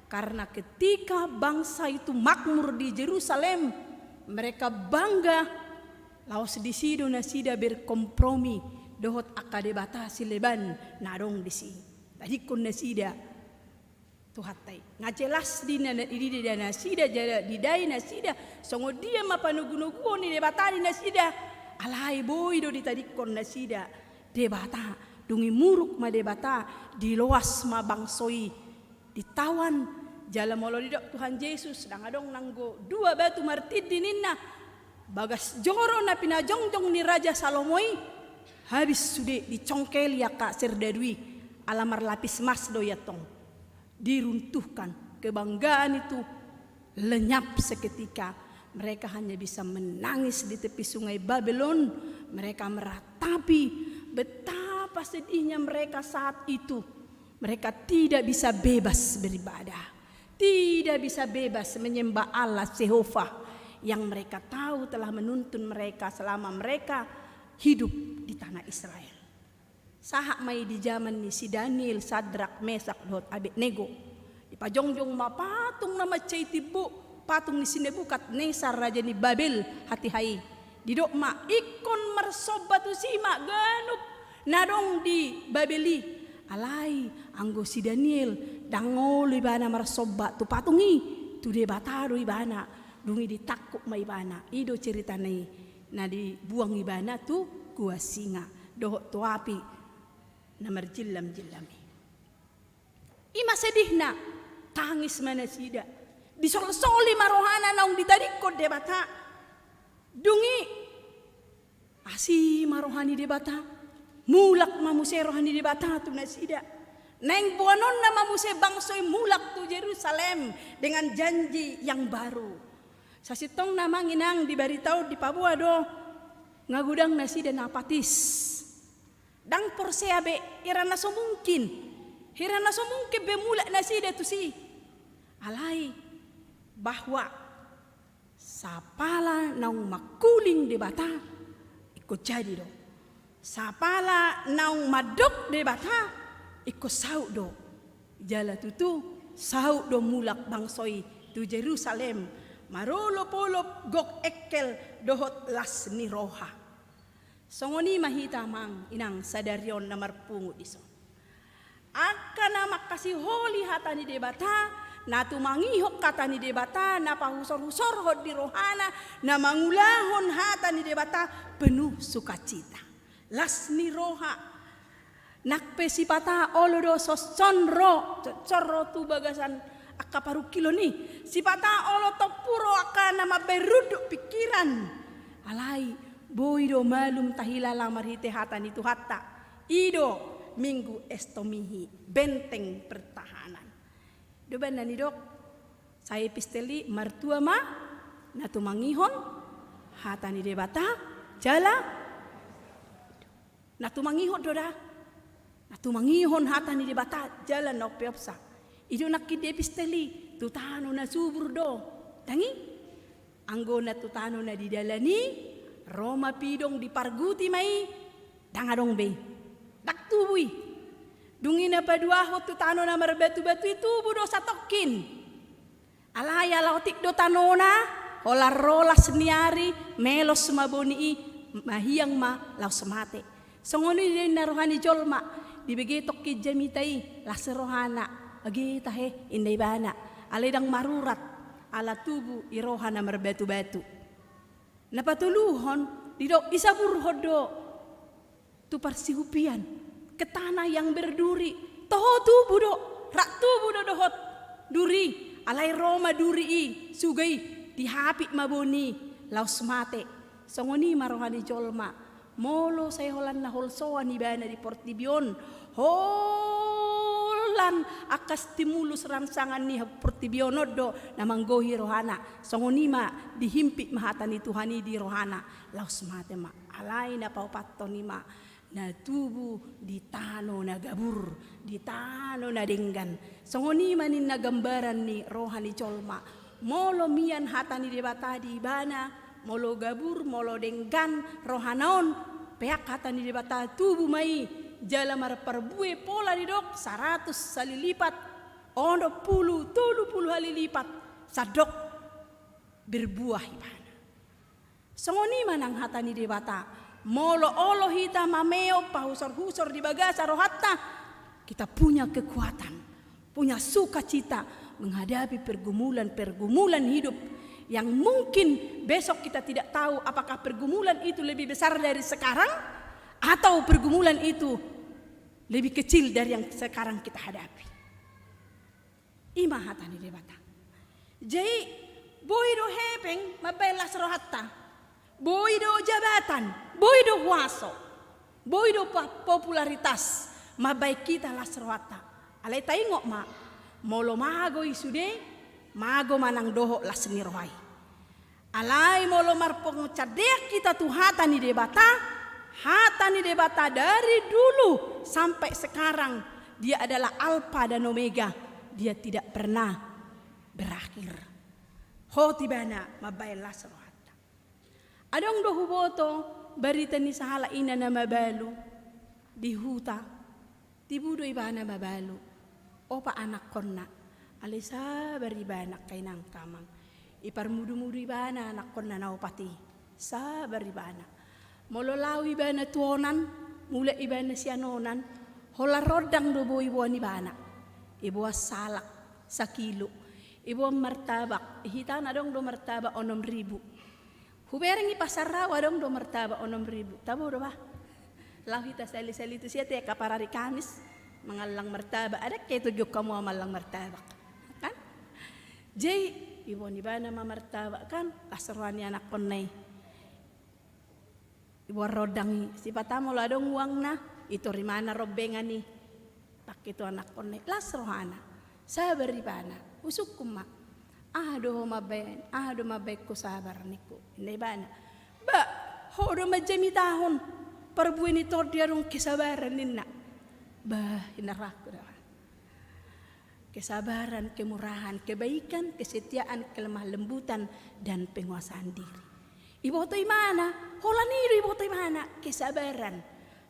Karena ketika bangsa itu makmur di Jerusalem, mereka bangga, laos disi do nasida berkompromi dohot angka debata sileban na adong disi. Tadingkon nasida Tuhanta i. Nga jelas di na, di, di, di nasida, jala didai nasida songon dia ma panogunoguon ni Debata di nasida. Alai boi do ditadingkon nasida Debata. Dung i muruk ma Debata, diloas ma bangso i, ditawan. Jala molo didok Tuhan Jesus, ndang adong nanggo dua batu martindi ninna. Bagas joro na pinajongjong ni Raja Salomo i, habis sude dicongkeli angka serdadu i, ala marlapis mas do i antong. Diruntuhkan, kebanggaan itu lenyap seketika. Mereka hanya bisa menangis di tepi sungai Babel on. Mereka meratapi betapa sedihnya mereka saat itu. Mereka tidak bisa bebas beribadah, tidak bisa bebas menyembah Allah Jehovah yang mereka tahu telah menuntun mereka selama mereka hidup di tanah Israel. Sahat ma i di jaman ni si Daniel, Sadrak, Mesak dohot Abednego. Dipajongjong ma patung na mansai timbo, patung ni si Nebukadnesar raja ni Babel hatiha i. Didok ma, ingkon marsomba tusi ma ganup na adong di Babel i. Alai anggo si Daniel, ndang olo ibana marsomba tu patung i, tu Debata do ibana. Dung i ditangkup ma ibana. I do ceritana i, na dibuang ibana tu gua singa dohot tu api na marjillam-jillam i. I ma sedihna, tangis ma nasida. Disolsoli ma rohana naung ditadingkon Debata. Dung i asi ma roha ni Debata. Mulak ma muse roha ni Debata tu nasida. Naeng boanonna ma muse bangso i mulak tu Jerusalem dengan janji yang baru. Sasintongna amang inang, di barita on dipaboa do, nga godang nasida na apatis. Ndang porsea be, hira na so mungkin. Hira na so mungkin be mulak nasida tusi. Alai bahwa sapala naung mangkuling Debata, ingkon jadi do. Sapala naung mandok Debata, Ingkon saut do, jala tutu saut do mulak bangso i tu Jerusalem, marolopolop gok engkel dohot las ni roha. Songon i ma hita amang inang sadari on na marpungu dison. Angka na mangkasiholi hata ni Debata, na tumangihon hata ni Debata, na pahusorhusorhon di rohana, na mangulahon hata ni Debata, penuh sukacita. Las ni roha. Nang pe sipata olo do sonson ro, sonson ro tu bagasan angka parungkilon i. Sipata olo tompu ro angka na mambaen runduk pingkiran. Alai, boi do malum tahilala marhite hata ni Tuhanta. I do Minggu Estomihi, benteng pertahanan. Do baen na nidok, sai epistel i martua ma, na tumangihon, hata ni Debata, jala, na tumangihon do da, na tumangihon hata ni Debata, jala na umpeopsa. I do nangkin di epistel i, tu tano na subur do, tangi? Anggo na tu tano na di dalan i, ro ma pidong diparguti ma i, ndang adong be. Ndang tubu i. Dung i na paduahon tu tano na marbatubatu i tubu do satongkin. Alai ala otik do tanona, holan ro las ni ari, melos ma boni i, mahiang ma laos mate. Songon i do inna roha ni jolma, dibege tongkin jamita i, las rohana, age tahe, inna ibana, alai ndang marurat, ala tubu i roha na marbatubatu. Na patoluhon, didok isaburhon do tu parsihupian, ke tanah yang berduri, toho tubu do, rap tubu do dohot duri, alai ro ma duri i, suga i, dihapit ma boni i, laos mate. Songon i ma roha ni jolma, molo sai holan na holsoan ibana di portibi on, holan angka stimulus rangsangan ni portibi on do na manggohi rohana. Songon i ma dihimpit ma hata ni Tuhan i di rohana, laos mate ma. Alai na paopathon i ma, na tubu di tano na gabur, di tano na denggan. Songon i ma ninna gambaran ni roha ni jolma. Molo mian hata ni Debata di ibana, molo gabur, molo denggan rohana on, peak hata ni Debata tubu ma i, jala marparbue pola didok, saratus hali lipat, onom pulu, tolu pulu hali lipat, sandok berbuah ibana. Songon i ma nang hata ni Debata, molo olo hita mameop pahusorhusor di bagasan rohanta, kita punya kekuatan, punya sukacita menghadapi pergumulan-pergumulan hidup yang mungkin besok kita tidak tahu apakah pergumulan itu lebih besar dari sekarang atau pergumulan itu lebih kecil dari yang sekarang kita hadapi. I ma hata ni Debata. Jadi, boi do hepeng mambaen las rohanta. Boi do jabatan, boi do huaso, boi do pa-, popularitas mambaen hita las rohanta. Alai taingot ma, molo mago i sude, mago ma nang dohot las ni roha i. Alai molo marpanguncandean hita tu hata ni Debata, hata ni Debata dari dulu sampai sekarang, Dia adalah Alfa dan Omega, Dia tidak pernah berakhir. Hot ibana mambaen las rohanta. Adong do huboto barita ni sahalak ina na mabalu di huta. Tibu do ibana mabalu, opat anakkonna. Alai sabar ibana, angka inang, angka amang. Iparmudumudu ibana anakkonna na opat i. Sabar ibana. Molo laho ibana tu onan, mulak ibana sian onan, holan rondang do boi iboan ibana. Iboan salak sakilo. Iboan martabak, di hita on adong do martabak onom ribu. Hubereng i pasar au adong do martabak onom ribu. Tabo do bah. Laho hita sahali-sahali tu sia te angka parari Kamis mangallang martabak. Adong ke tu giot hamu mangallang martabak? Kan? Jadi, iboan ibana ma martabak kan, las roha ni anakkonna i. Iboan rondang i, sipata molo adong uangna, itor ibana rombengan i. Pake tu anakkonna i, las rohana. Sabar ibana, husungkun ma. Aha do ho mambaen, aha do mambaen ho sabar ningku, inna ibana. Bah, ho do manjamitahon parbue ni tondi adong kesabaran ninna. Bah, inna rohangku da. Kesabaran, kemurahan, kebaikan, kesetiaan, kelemah lembutan, dan penguasaan diri. Iboto ibana, holan i do iboto ibana, kesabaran.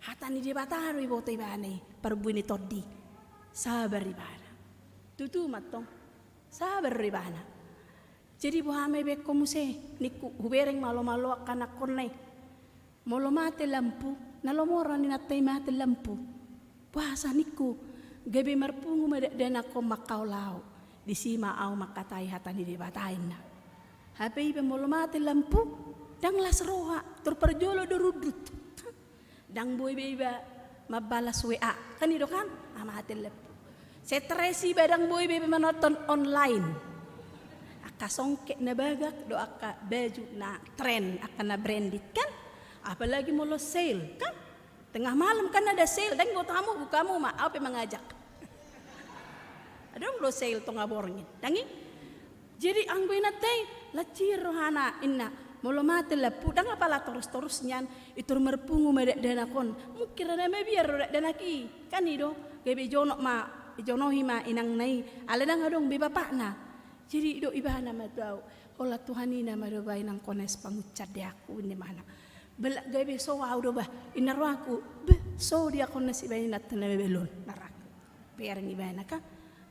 Hata ni Debata do iboto ibana i, parbue ni tondi. Sabar ibana. Tutu ma tong. Sabar ibana. Jadi boha ma ibaen ho muse, ningku, hubereng malo-malo angka anakkonna i. Molo mate lampu, na lomo roha ni inanta i mate lampu. Boasa ningku, gabe marpungu ma dakdanak on mangkaol ahu. Disi ma ahu mangkatai hata ni Debata inna. Hape iba molo mate lampu, ndang las roha, tor parjolo do rundut. Ndang boi be iba mambalas W A, kan i do kan? Ah, mate lampu. Stres iba, ndang boi be iba manonton online. Angka songket na bagak do angka baju na tren, angka na branded kan? Apalagi molo sale kan? Tengah malam kan ada sale, ndang iboto hamu, buka hamu ma, ahu pe mangajak. Adong do sale tonga borngin, ndang i? Jadi anggo inanta i, lacian rohana inna, molo mate lampu, ndang apala torus-torus nian, i tor marpungu ma dakdanak on, mungkin ra na mabiar do dakdanak i, kan i do, gabe jonok ma, ijonohi ma inangna i, alai ndang adong be bapakna. Jadi i do ibana ma tu ahu, holan Tuhan i nama do ba inang kones panguncan di ahu, ninna ibana. Balak gabe so ahu do ba, inna rohangku, beh, so diakonan sibaen inanta na mabiar on, ninna rohangku. Bereng ibana kan.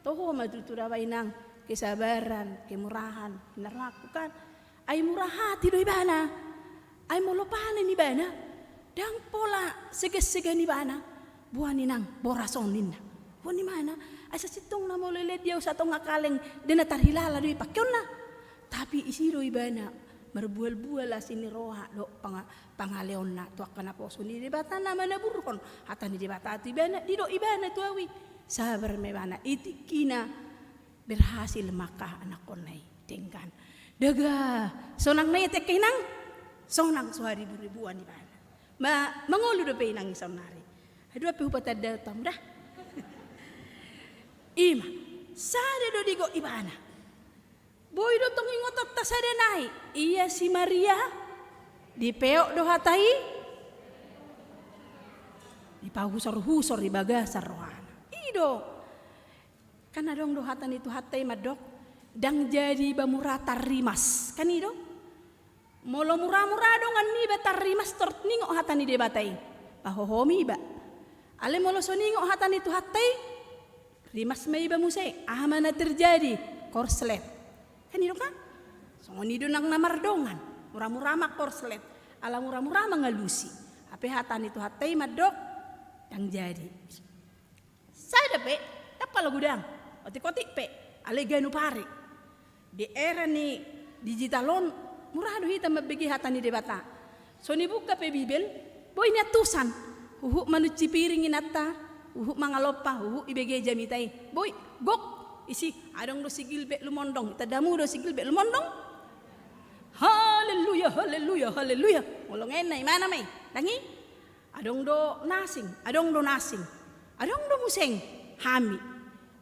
Toho ma tutu da ba inang, kesabaran, kemurahan, ninna rohangku kan. Ai murah hati do ibana. Ai molo panen ibana, ndang pola segan-segan ibana. Boan inang, boras on ninna. Boan ibana, ai sasintongna molo ilean di ahu satonga kaleng, ndang na tarhilala do i pakeonna. Tapi isi do ibana, marbual-bual asi ni roha dohot panga-, pangaleonna tu angka naposo ni Debata na manaburhon hata ni Debata tu ibana, didok ibana tu ahu i. Sabar ma ibana, i tingkina berhasil ma angka anakkonna i denggan. Daga, sonang ma i ate angka inang, sonang so haribu-ribuan ibana. Ma-, mangolu dope inang i saonnari. Ai dua pe hupatanda tu hamu da. I ma, sada do didok ibana. Boi do tong ingotonta sada nai, ia si Maria, dipeop do hata i, dipahusor-husor di bagasan rohana. I do. Kan adong do hata ni Tuhanta i mandok, ndang jadi iba mura tarrimas. Kan i do? Molo mura-mura dongan niba tarrimas tor ningot hata ni Debata i, pahohomi iba. Alai molo so ningot hata ni Tuhanta i, rimas ma iba muse, aha ma na terjadi? Korslet. Kan i do kan? Songon i do nang na mardongan, mura-mura ma korslet, ala mura-mura ma ngalusi. Hape hata ni Tuhanta i mandok, ndang jadi. Sada pe, ndang pala godang, otik-otik pe, alai ganup ari. Di era ni digital on, mura do hita mambege hata ni Debata. So nibuka pe Bibel, boi niantusan. Huhut manunci piring inanta, huhut mangalompa, huhut ibege jamita i. Boi, gok, isi, adong do si Gilbert Lumondong. Itandamu do si Gilbert Lumondong? Haleluya, haleluya, haleluya. Molo ngenna, imana ma i? Ndang i? Adong do na asing, adong do na asing. Adong do muse hami.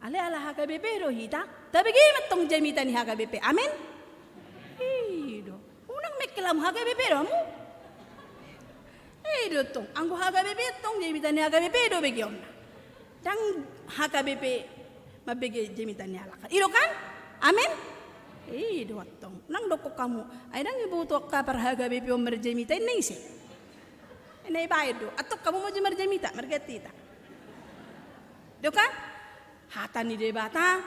Alai ala H K B P do hita, tabege ma tong jamita ni H K B P. Amen? I do. Unang mengklaim H K B P do hamu. I do tong, anggo H K B P tong jamita ni H K B P do begeonna. Ndang H K B P mambege jamita ni halak. I do kan? Amen? I do tong. Unang dokkon hamu, ai ndang iboto angka par H K B P on marjamita, ninna ise? Ninna ibaen do. Antong hamu ma jo marjamita, marganti hita. Do kan? Hata ni Debata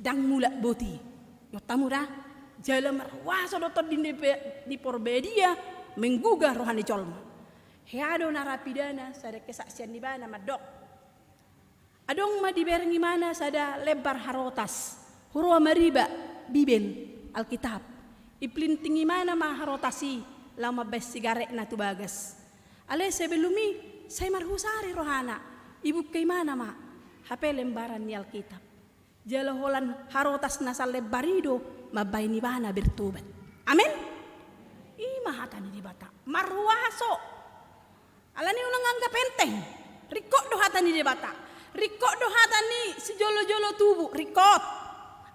ndang mulak boti. Didok hamu da, jala marhuaso do Tondi ni Pe-, ni Parbadia menggugah roha ni jolma. Hea do narapidana, sada kesaksian ni ibana mandok. Adong ma dibereng imana sada lembar harotas, huroha mariba, Bibel, Alkitab. Iplinting imana ma harotas i, laho mambaen sigaretna tu bagas. Alai sebelum i, sai marhusari rohana, ibuka imana ma, hape lembaran ni Alkitab. Jala holan harotas na salembar i do mambaen ibana bertobat. Amen? I ma hata ni Debata. Marhuaso. Alani unang anggap enteng. Ringkot do hata ni Debata. Ringkot do hata ni sijolo-jolo tubu. Ringkot.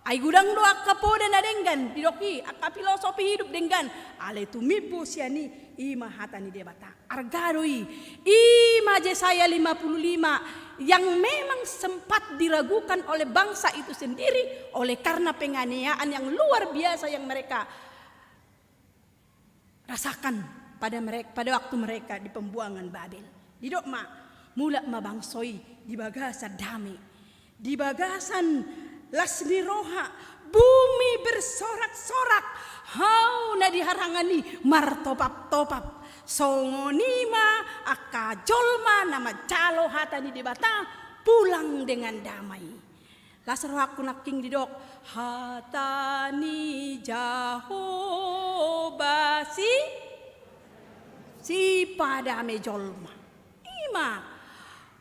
Ai godang do angka poda na denggan. Didok i, angka filosofi hidup denggan. Alai tumimbo sian i, i ma hata ni Debata. Arga do i. I ma Jesaya lima puluh lima yang memang sempat diragukan oleh bangsa itu sendiri oleh karena penganiayaan yang luar biasa yang mereka rasakan pada mereka, pada waktu mereka di pembuangan Babel. Didok ma, mulak ma bangso i di bagasan dame. Di bagasan las ni roha, bumi bersorak-sorak, hau na di harangan i martopap-topap. Songon i ma angka jolma na manjalo hata ni Debata pulang dengan damai. Las rohangku nangkin didok hata ni Jahowa si, sipadame jolma. I ma,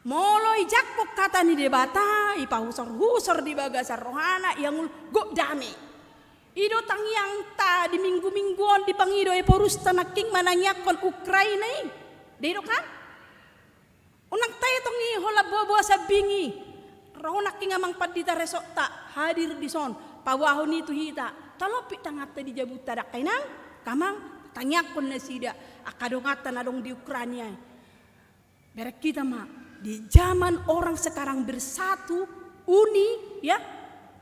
molo ijangkon hata ni Debata, ipahusor-husor di bagasan rohana, iangul gok dame. I do tangiangta di minggu-minggu on, dipangido Eporusta nangkin manangiangkon Ukraina i. Dei do kan? Unang taetong i holan boa-boa sambing i. Ro nangkin amang pandita resokta hadir dison, paboahon i tu hita. Talopi tanganta di jabunta, dang inang, amang, tangiangkon nasida angka donganta na adong di Ukraina i. Bereng hita ma, di zaman orang sekarang bersatu, uni, ya,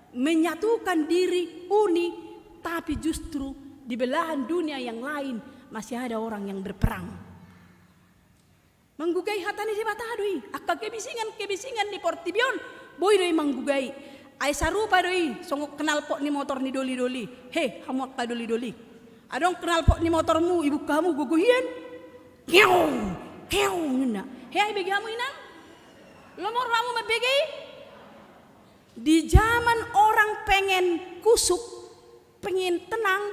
menyatukan diri, uni, tapi justru di belahan dunia yang lain masih ada orang yang berperang. Manggugai hata ni Debata do i, angka kebisingan-kebisingan ni portibi on, boi do i manggugai. Ai sarupa do i songon knalpot ni motor ni doli-doli. He, hamu angka doli-doli. Adong knalpot ni motormu, ibuka hamu gogo hian. Keong, keong ninna. He, ai bege hamu inang? Lomo ro hamu mambege i? Di zaman orang pengen kusuk, pengen tenang,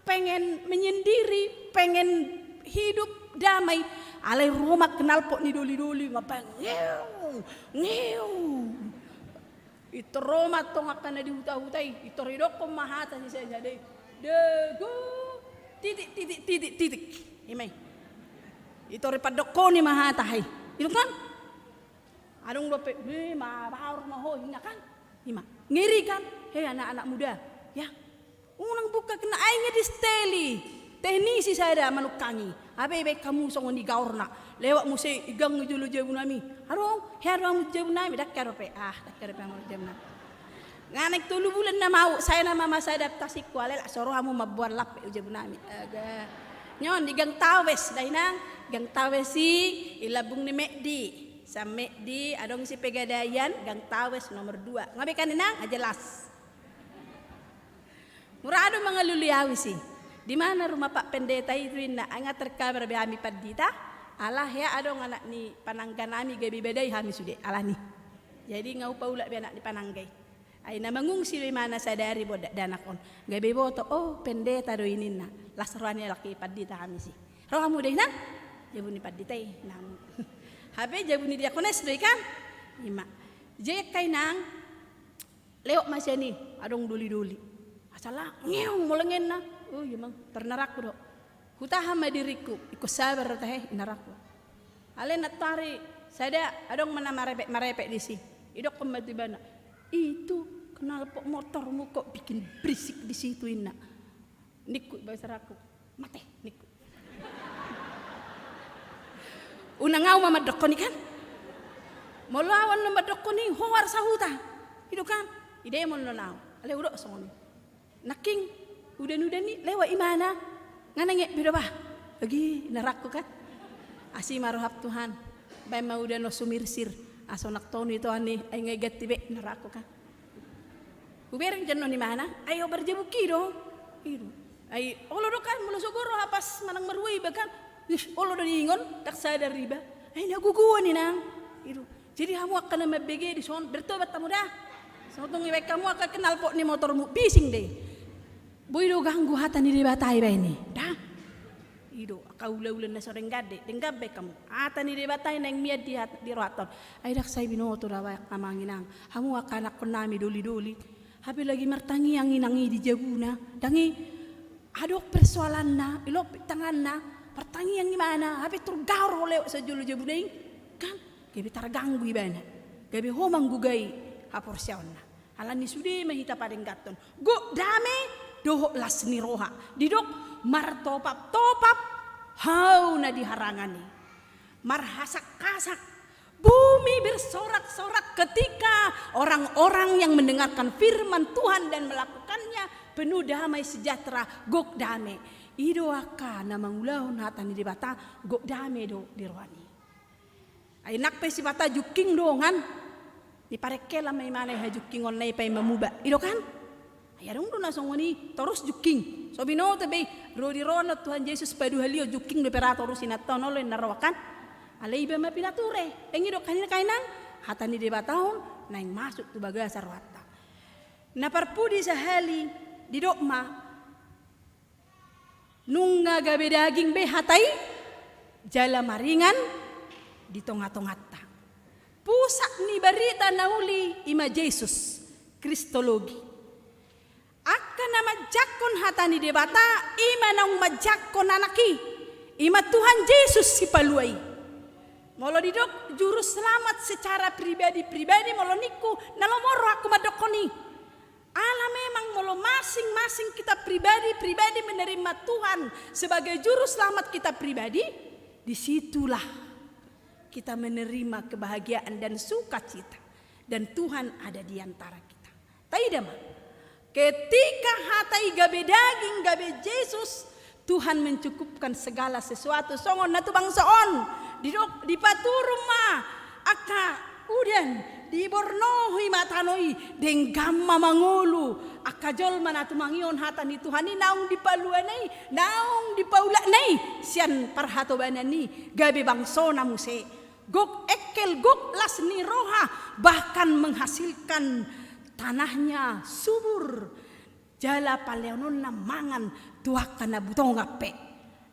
pengen menyendiri, pengen hidup damai, alai ro ma knalpot ni doli-doli, ngapain? Ngeong, ngeong. Intor ro ma antong angka na di huta-huta i, intor idokkon ma hata ni sada i. Dago, titik, titik, titik, titik. I ma i. Intor ipandokkon i ma hata i. I do kan? Adong dope, "Be, mabaor ma ho," ninna kan? I ma. Ngeri kan? Hei anak-anak muda, ya. Unang buka kena ai nge disteli. Teknisi sada manungkangi. Hape ibaen hamu songon i gaorna. Lewat muse i, "Igang jolo jabunami?" "Adong, hea do hamu jabunami?" "Dang hea dope." "Ah, dang hea dope hamu jabunami." Nga naeng tolu bulan nama au, sai nama masa adaptasingku, alai so ro hamu mamboan lape jabunami. Aga. Nion, di Gang Tawes, da inang. Gang Tawes i, i lambung ni Mekdi. Sian Mekdi, adong si Pegadaian, Gang Tawes nomor dua. Nga be kan inang, ah, jelas. Mura do mangalului au isi. Di mana rumah Pak Pendeta itu, inna? Ai nga terkabar be hami pandita. Ala hea adong anak ni panangga nami gabe badai hami sude, alani. Jadi nga hupaulak be anak ni panangga i. Ai na mangungsi do imana sadari bo dakdanak on. Gabe boto, oh, pendeta do i ninna. Las roha ni halak i pandita hami si. Ro hamu da inang? Jabu ni pandita i, inang. Hape jabu ni diakones do i kan? I ma. Jekka inang, lewat ma sian i, adong doli-doli. Asal ngeong molengenna. Oh, iya mang, tor inarangku do. Hutahan ma diringku, ingkon sabar do tahe, inarangku. Alai nantoari sada adong ma na marepet-marepet disi. Idokkon ma tu ibana, "Itu knalpot motormu kok bikin berisik di situ," inna. Ningku, ibana, "Inarangku, mate," ningku. Unang au ma mandokkon i kan? Molo au annon mandokkon i, hoar sahuta. I do kan? Idemon annon au. Alai hudok songon i. Nangkin, udan-udan i lewat imana, nga naeng be do bah. Agi, inarangku kan. Asi ma roham Tuhan. Baen ma udan on sumirsir. Asa unang tonu itoan i, ai nga iganti be, inarangku kan. Hubereng jannon imana, ai obar jabungki do. I do. Ai olo do kan, molo sogo roha pas manang marhua iba kan. Ih, olo do diingot, dang sadar iba. Ai na gogo on inang. I do. Jadi hamu angka na mambege dison, bertobat hamu da. Songon tung ibaen hamu angka knalpot ni motormu, bising do i. Boi do ganggu hata ni Debata ibaen i. Da. I do, angka ula-ula na so denggan do i, denggan baen hamu. Hata ni Debata i naeng mian di hat-, di rohanta on. Ai dang sai binoto da baen amang inang. Hamu angka anakkon nami doli-doli. Hape lagi martangiang inang i di jabuna. Dang i, adong persoalanna, ilompit tanganna, martangiang imana, hape tor gaor ho lewat sian jolo jabuna i, kan? Gabe targanggu ibana, gabe ho manggugai haporseaonna. Alani sude ma hita padengganhon gok dame dohot las ni roha. Didok martopap-topap hau na di harangan i. Marhasak-hasak. Bumi bersorak-sorak ketika orang-orang yang mendengarkan firman Tuhan dan melakukannya penuh damai sejahtera, gok dame. I do angka na mangulahon hata ni Debata, gok dame do di rohana i. Ai nang pe sipata jungking dongan. Ni parengkelan ma imana i hajungkingonna i paima muba. I do kan? Ai adong do na songon i, torus jungking. So binoto be i, ro di roha na Tuhan Jesus paduahalihon jungking dope ra torus inanta on, olo inna roha kan? Alai iba ma pinature. Dang i do kan inang? Hata ni Debata on naeng masuk tu bagasan rohanta. Na parpudi sahali, didok ma, nunga gabe daging be hata i, jala maringan di tonga-tonganta. Pusat ni barita na uli i ma Jesus, Kristologi. Angka na manjangkon hata ni Debata, i ma naung manjangkon Anak i, i ma Tuhan Jesus Sipalua i. Molo didok juru selamat secara pribadi-pribadi, molo ningku, na lomo rohangku mandokkon i. Ala memang molo masing-masing kita pribadi-pribadi menerima Tuhan sebagai juru selamat kita pribadi, di situlah kita menerima kebahagiaan dan sukacita. Dan Tuhan ada di antara kita. Taida ma. Ketika hata i gabe daging, gabe Jesus, Tuhan mencukupkan segala sesuatu. Songon na tu bangso on, didok, dipaturung ma angka udan, dibornohi ma tano i, denggan ma mangolu angka jolma na tumangihon hata ni Tuhan i naung dipaluana i, naung dipaulakna i sian parhatobanan i, gabe bangsona muse. Gok engkel, gok las ni roha, bahkan menghasilkan tanahnya subur. Jala paleononna mangan tu angka na butongan pe.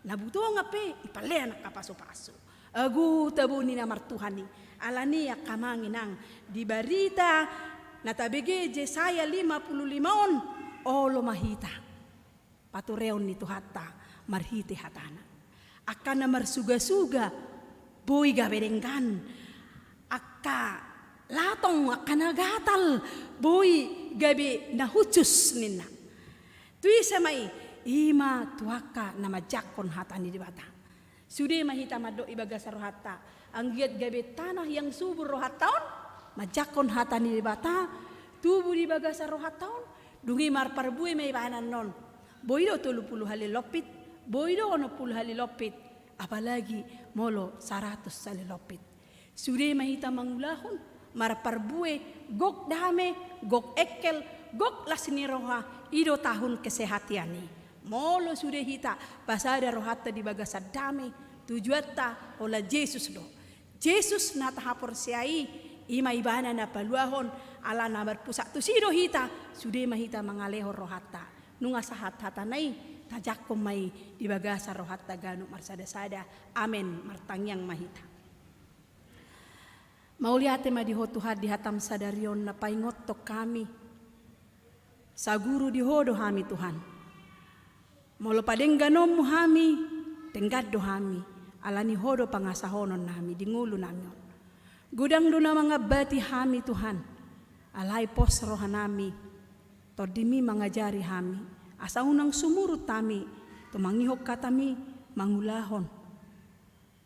Na butongan pe ipalean angka pasu-pasu. Ago tabo ni na martuhan i. Alani i angka amang inang, di barita na tabege Jesaya lima puluh lima on, olo ma hita patureon ni Tuhanta marhite hatana. Angka na marsuga-suga boi gabe denggan. Angka latong, angka na gatal boi gabe na hushus ninna. Tu ise ma i? I ma tu angka na manjangkon hata ni Debata. Sude ma hita mandok i bagasan rohanta. Anggiat gabe tanah yang subur rohanta on, manjangkon hata ni Debata, tubu di bagasan rohanta on, dung i marparbue ma ibana annon. Boi do tolu pulu hali lompit, boi do onom pulu hali lompit, apalagi molo saratus hali lompit. Sude ma hita mangulahon, marparbue, gok dame, gok engkel, gok las ni roha, i do tahun kesehatan i. Molo sude hita pasada rohanta di bagasan dame, tujuanta holan Jesus do. Jesus na tahaporseai, i ma ibana na paluahon, ala na marpusat tusi do hita, sude ma hita mangalehon rohanta. Nunga sahat hatana i, tajangkon ma i di bagasan rohanta ganup marsada-sada. Amen. Martangiang ma hita. Mauliate ma di Ho Tuhan di hatam sadari on na paingothon hami. Saguru di Ho do hami Tuhan. Molo padengganonmu hami, denggan do hami, alani Ho do pangasahononnami di ngolunami on. Godang do na mangambati hami Tuhan, alai pos rohanami, TondiMi mangajari hami, asa unang sumurut hami, tumangihon hataMi mangulahon.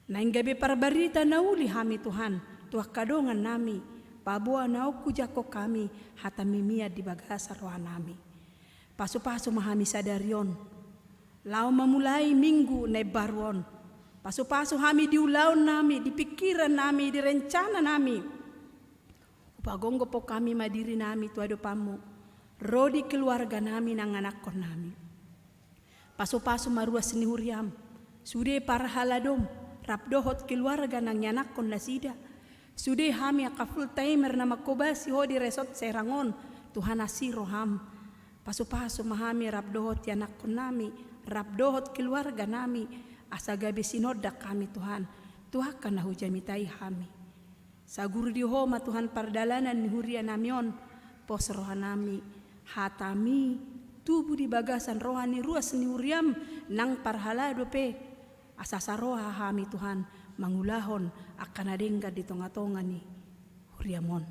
Naeng gabe parbarita na uli hami Tuhan, tu angka dongannami, paboa naung hujangkon hami hataMi mian di bagasan rohanami. Pasu-pasu ma hami sadari on, laho mamulai minggu na imbaru on. Pasu-pasu hami di ulaonnami, di pingkirannami, di rencananami. Hupagomgophon hami ma dirinami tu adopanMu, ro di keluarganami nang anakkonnami. Pasu-pasu ma ruas ni huriaM, sude parhaladom, rap dohot keluarga nang ianakkon nasida. Sude hami angka full timer na manghobasi Ho di Resort Serang on, Tuhan asi rohaM. Pasu-pasu ma hami rap dohot ianakkonnami, rap dohot keluarganami, asa gabe sinondang hami Tuhan, tu angka na hujamitai hami. Saguru di Ho ma Tuhan pardalanan ni hurianami on, pos rohanami, hataMi, tubu di bagasan roha ni ruas ni huriaM nang parhalado pe, asa saroha hami Tuhan, mangulahon angka na denggan di tonga-tonga ni huriaM on.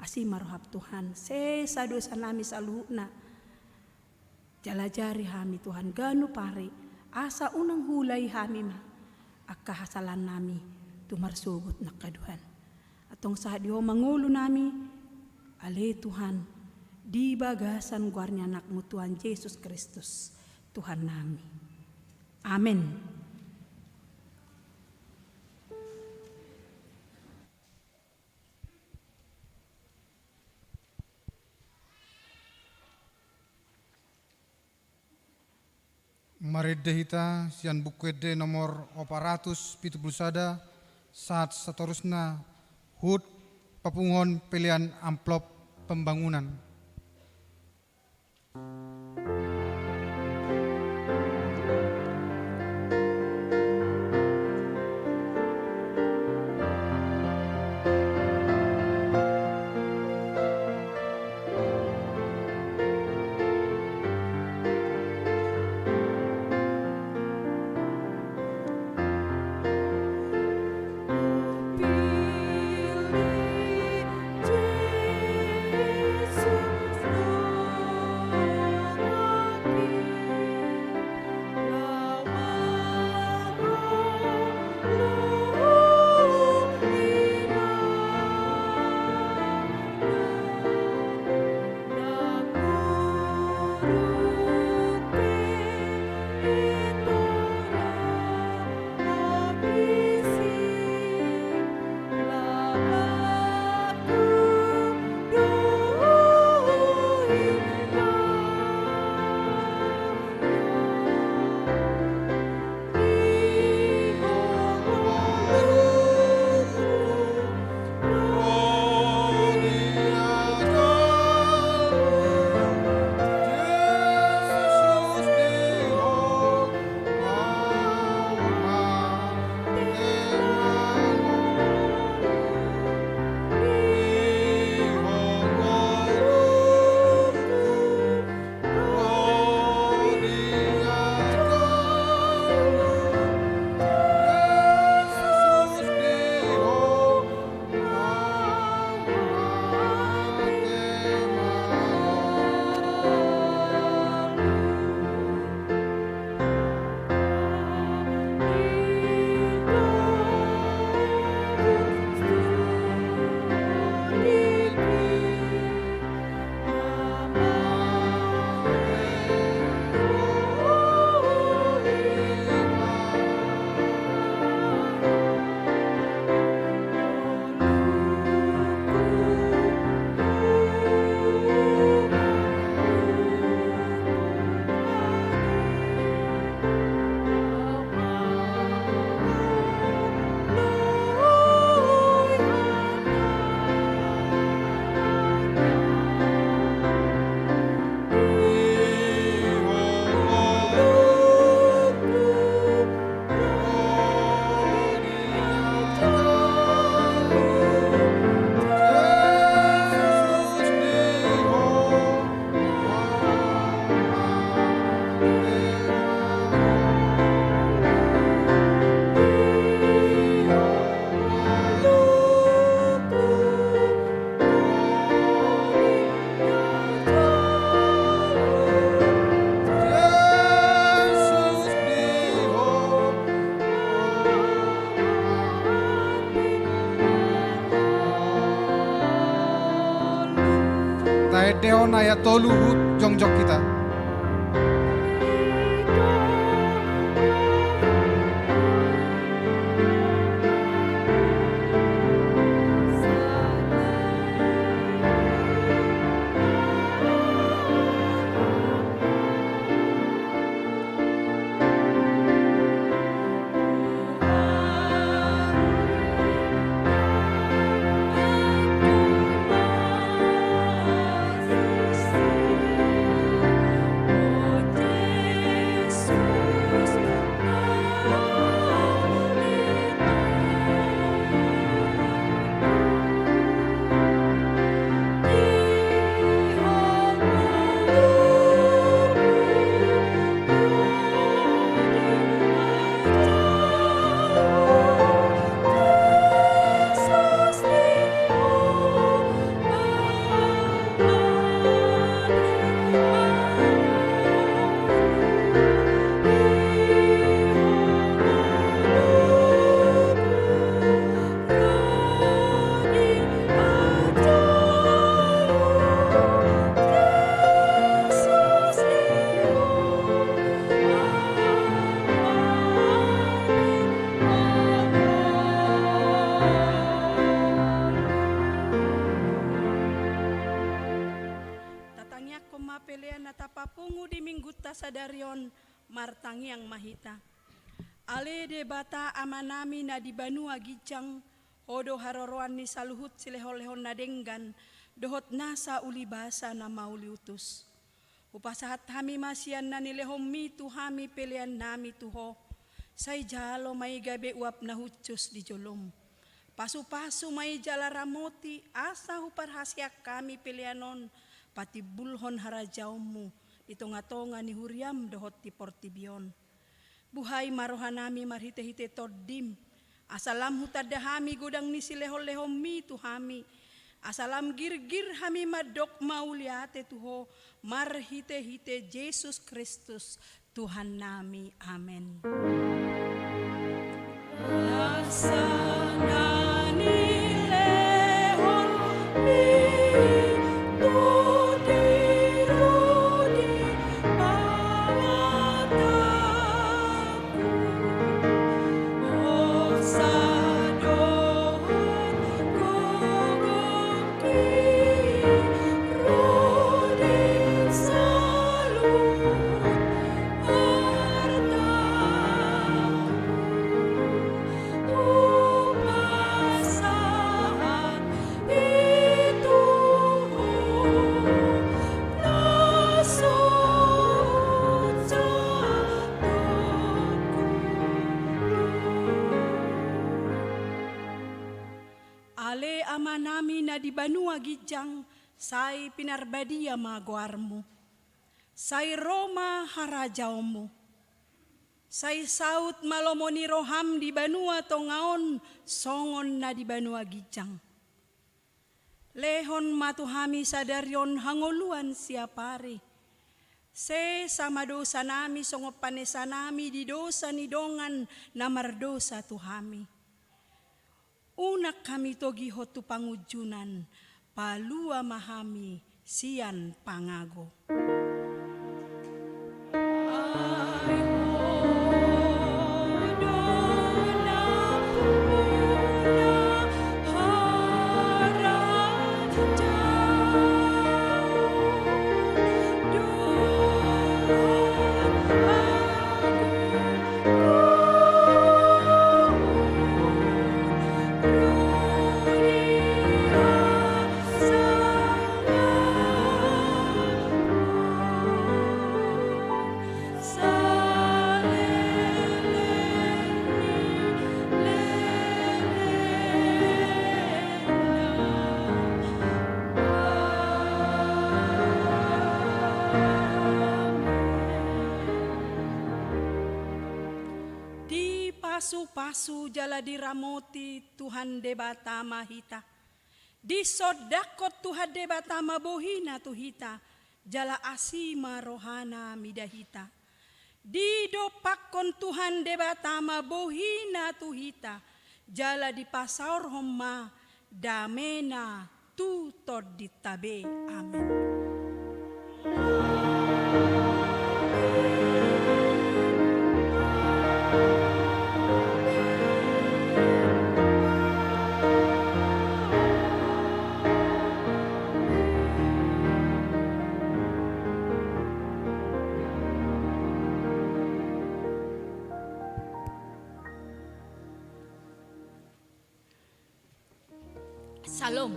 Asi ma rohaM Tuhan, sesa dosanami saluhutna. Jala ajari hami Tuhan ganup ari, asa unang huulai hami ma angka hasalannami tu marsogot nangkaduan. Antong sahat di Ho ma ngolunami, ale Tuhan, di bagasan goar ni AnakMu Tuhan Jesus Kristus, Tuhannami. Amen. Marende hita sian Buku Ende nomor opat ratus pitu pulu sada, sahat satorusna, hut papunguhon pelean amplop pembangunan. Taendehon ayat tolu, jongjong hita. Tatangiangkon ma pelean na tapapungu di Minggunta sadari on, Martangiang ma hita. Ale Debata Amanami na di banua ginjang, Ho do haroroan ni saluhut silehonlehon na denggan dohot nasa ulibasa na mauliutus. Hupasahat hami ma sian na nilehonMi tu hami peleannami tu Ho. Sai jalo ma i gabe uap na hushus di jolom. Pasupasu ma i jala ramoti, asa huparhaseang hami pelean on patimbulhon harajaonMu di tongatonga ni huriaM dohot di portibi on. Buhai ma rohanami marhitehite TondiM, asa lam hutanda hami godang ni silehonlehonMi tu hami, asa lam girgir hami mandok mauliate tu Ho, marhitehite Jesus Kristus, Tuhannami. Amen. Laksana ni lehonMi tu diri di pangago. Hosa dohot gogo di ro di saluhut artaku. Hupasahat i tu Ho na so jatokku. Ale Amanami na di banua ginjang, sai pinarbadia ma goarMu. Sai ro ma harajaonMu. Sai saut ma lomo ni rohaM di banua tonga on songon na di banua ginjang. Lehon ma tu hami sadari on hangoluan siapari. Sesa ma dosanami songon panesanami di dosa ni dongan na mardosa tu hami. Unang hami togihon tu pangunjunan, palua ma hami sian pangago. Dipasupasu jala diramoti Tuhan Debata ma hita. Disondangkon Tuhan Debata ma bohiNa tu hita, jala asi ma rohaNa mida hita. Didompakkon Tuhan Debata ma bohiNa tu hita, jala dipasaorhon ma dameNa tu tondinta be. Amen. Syalom.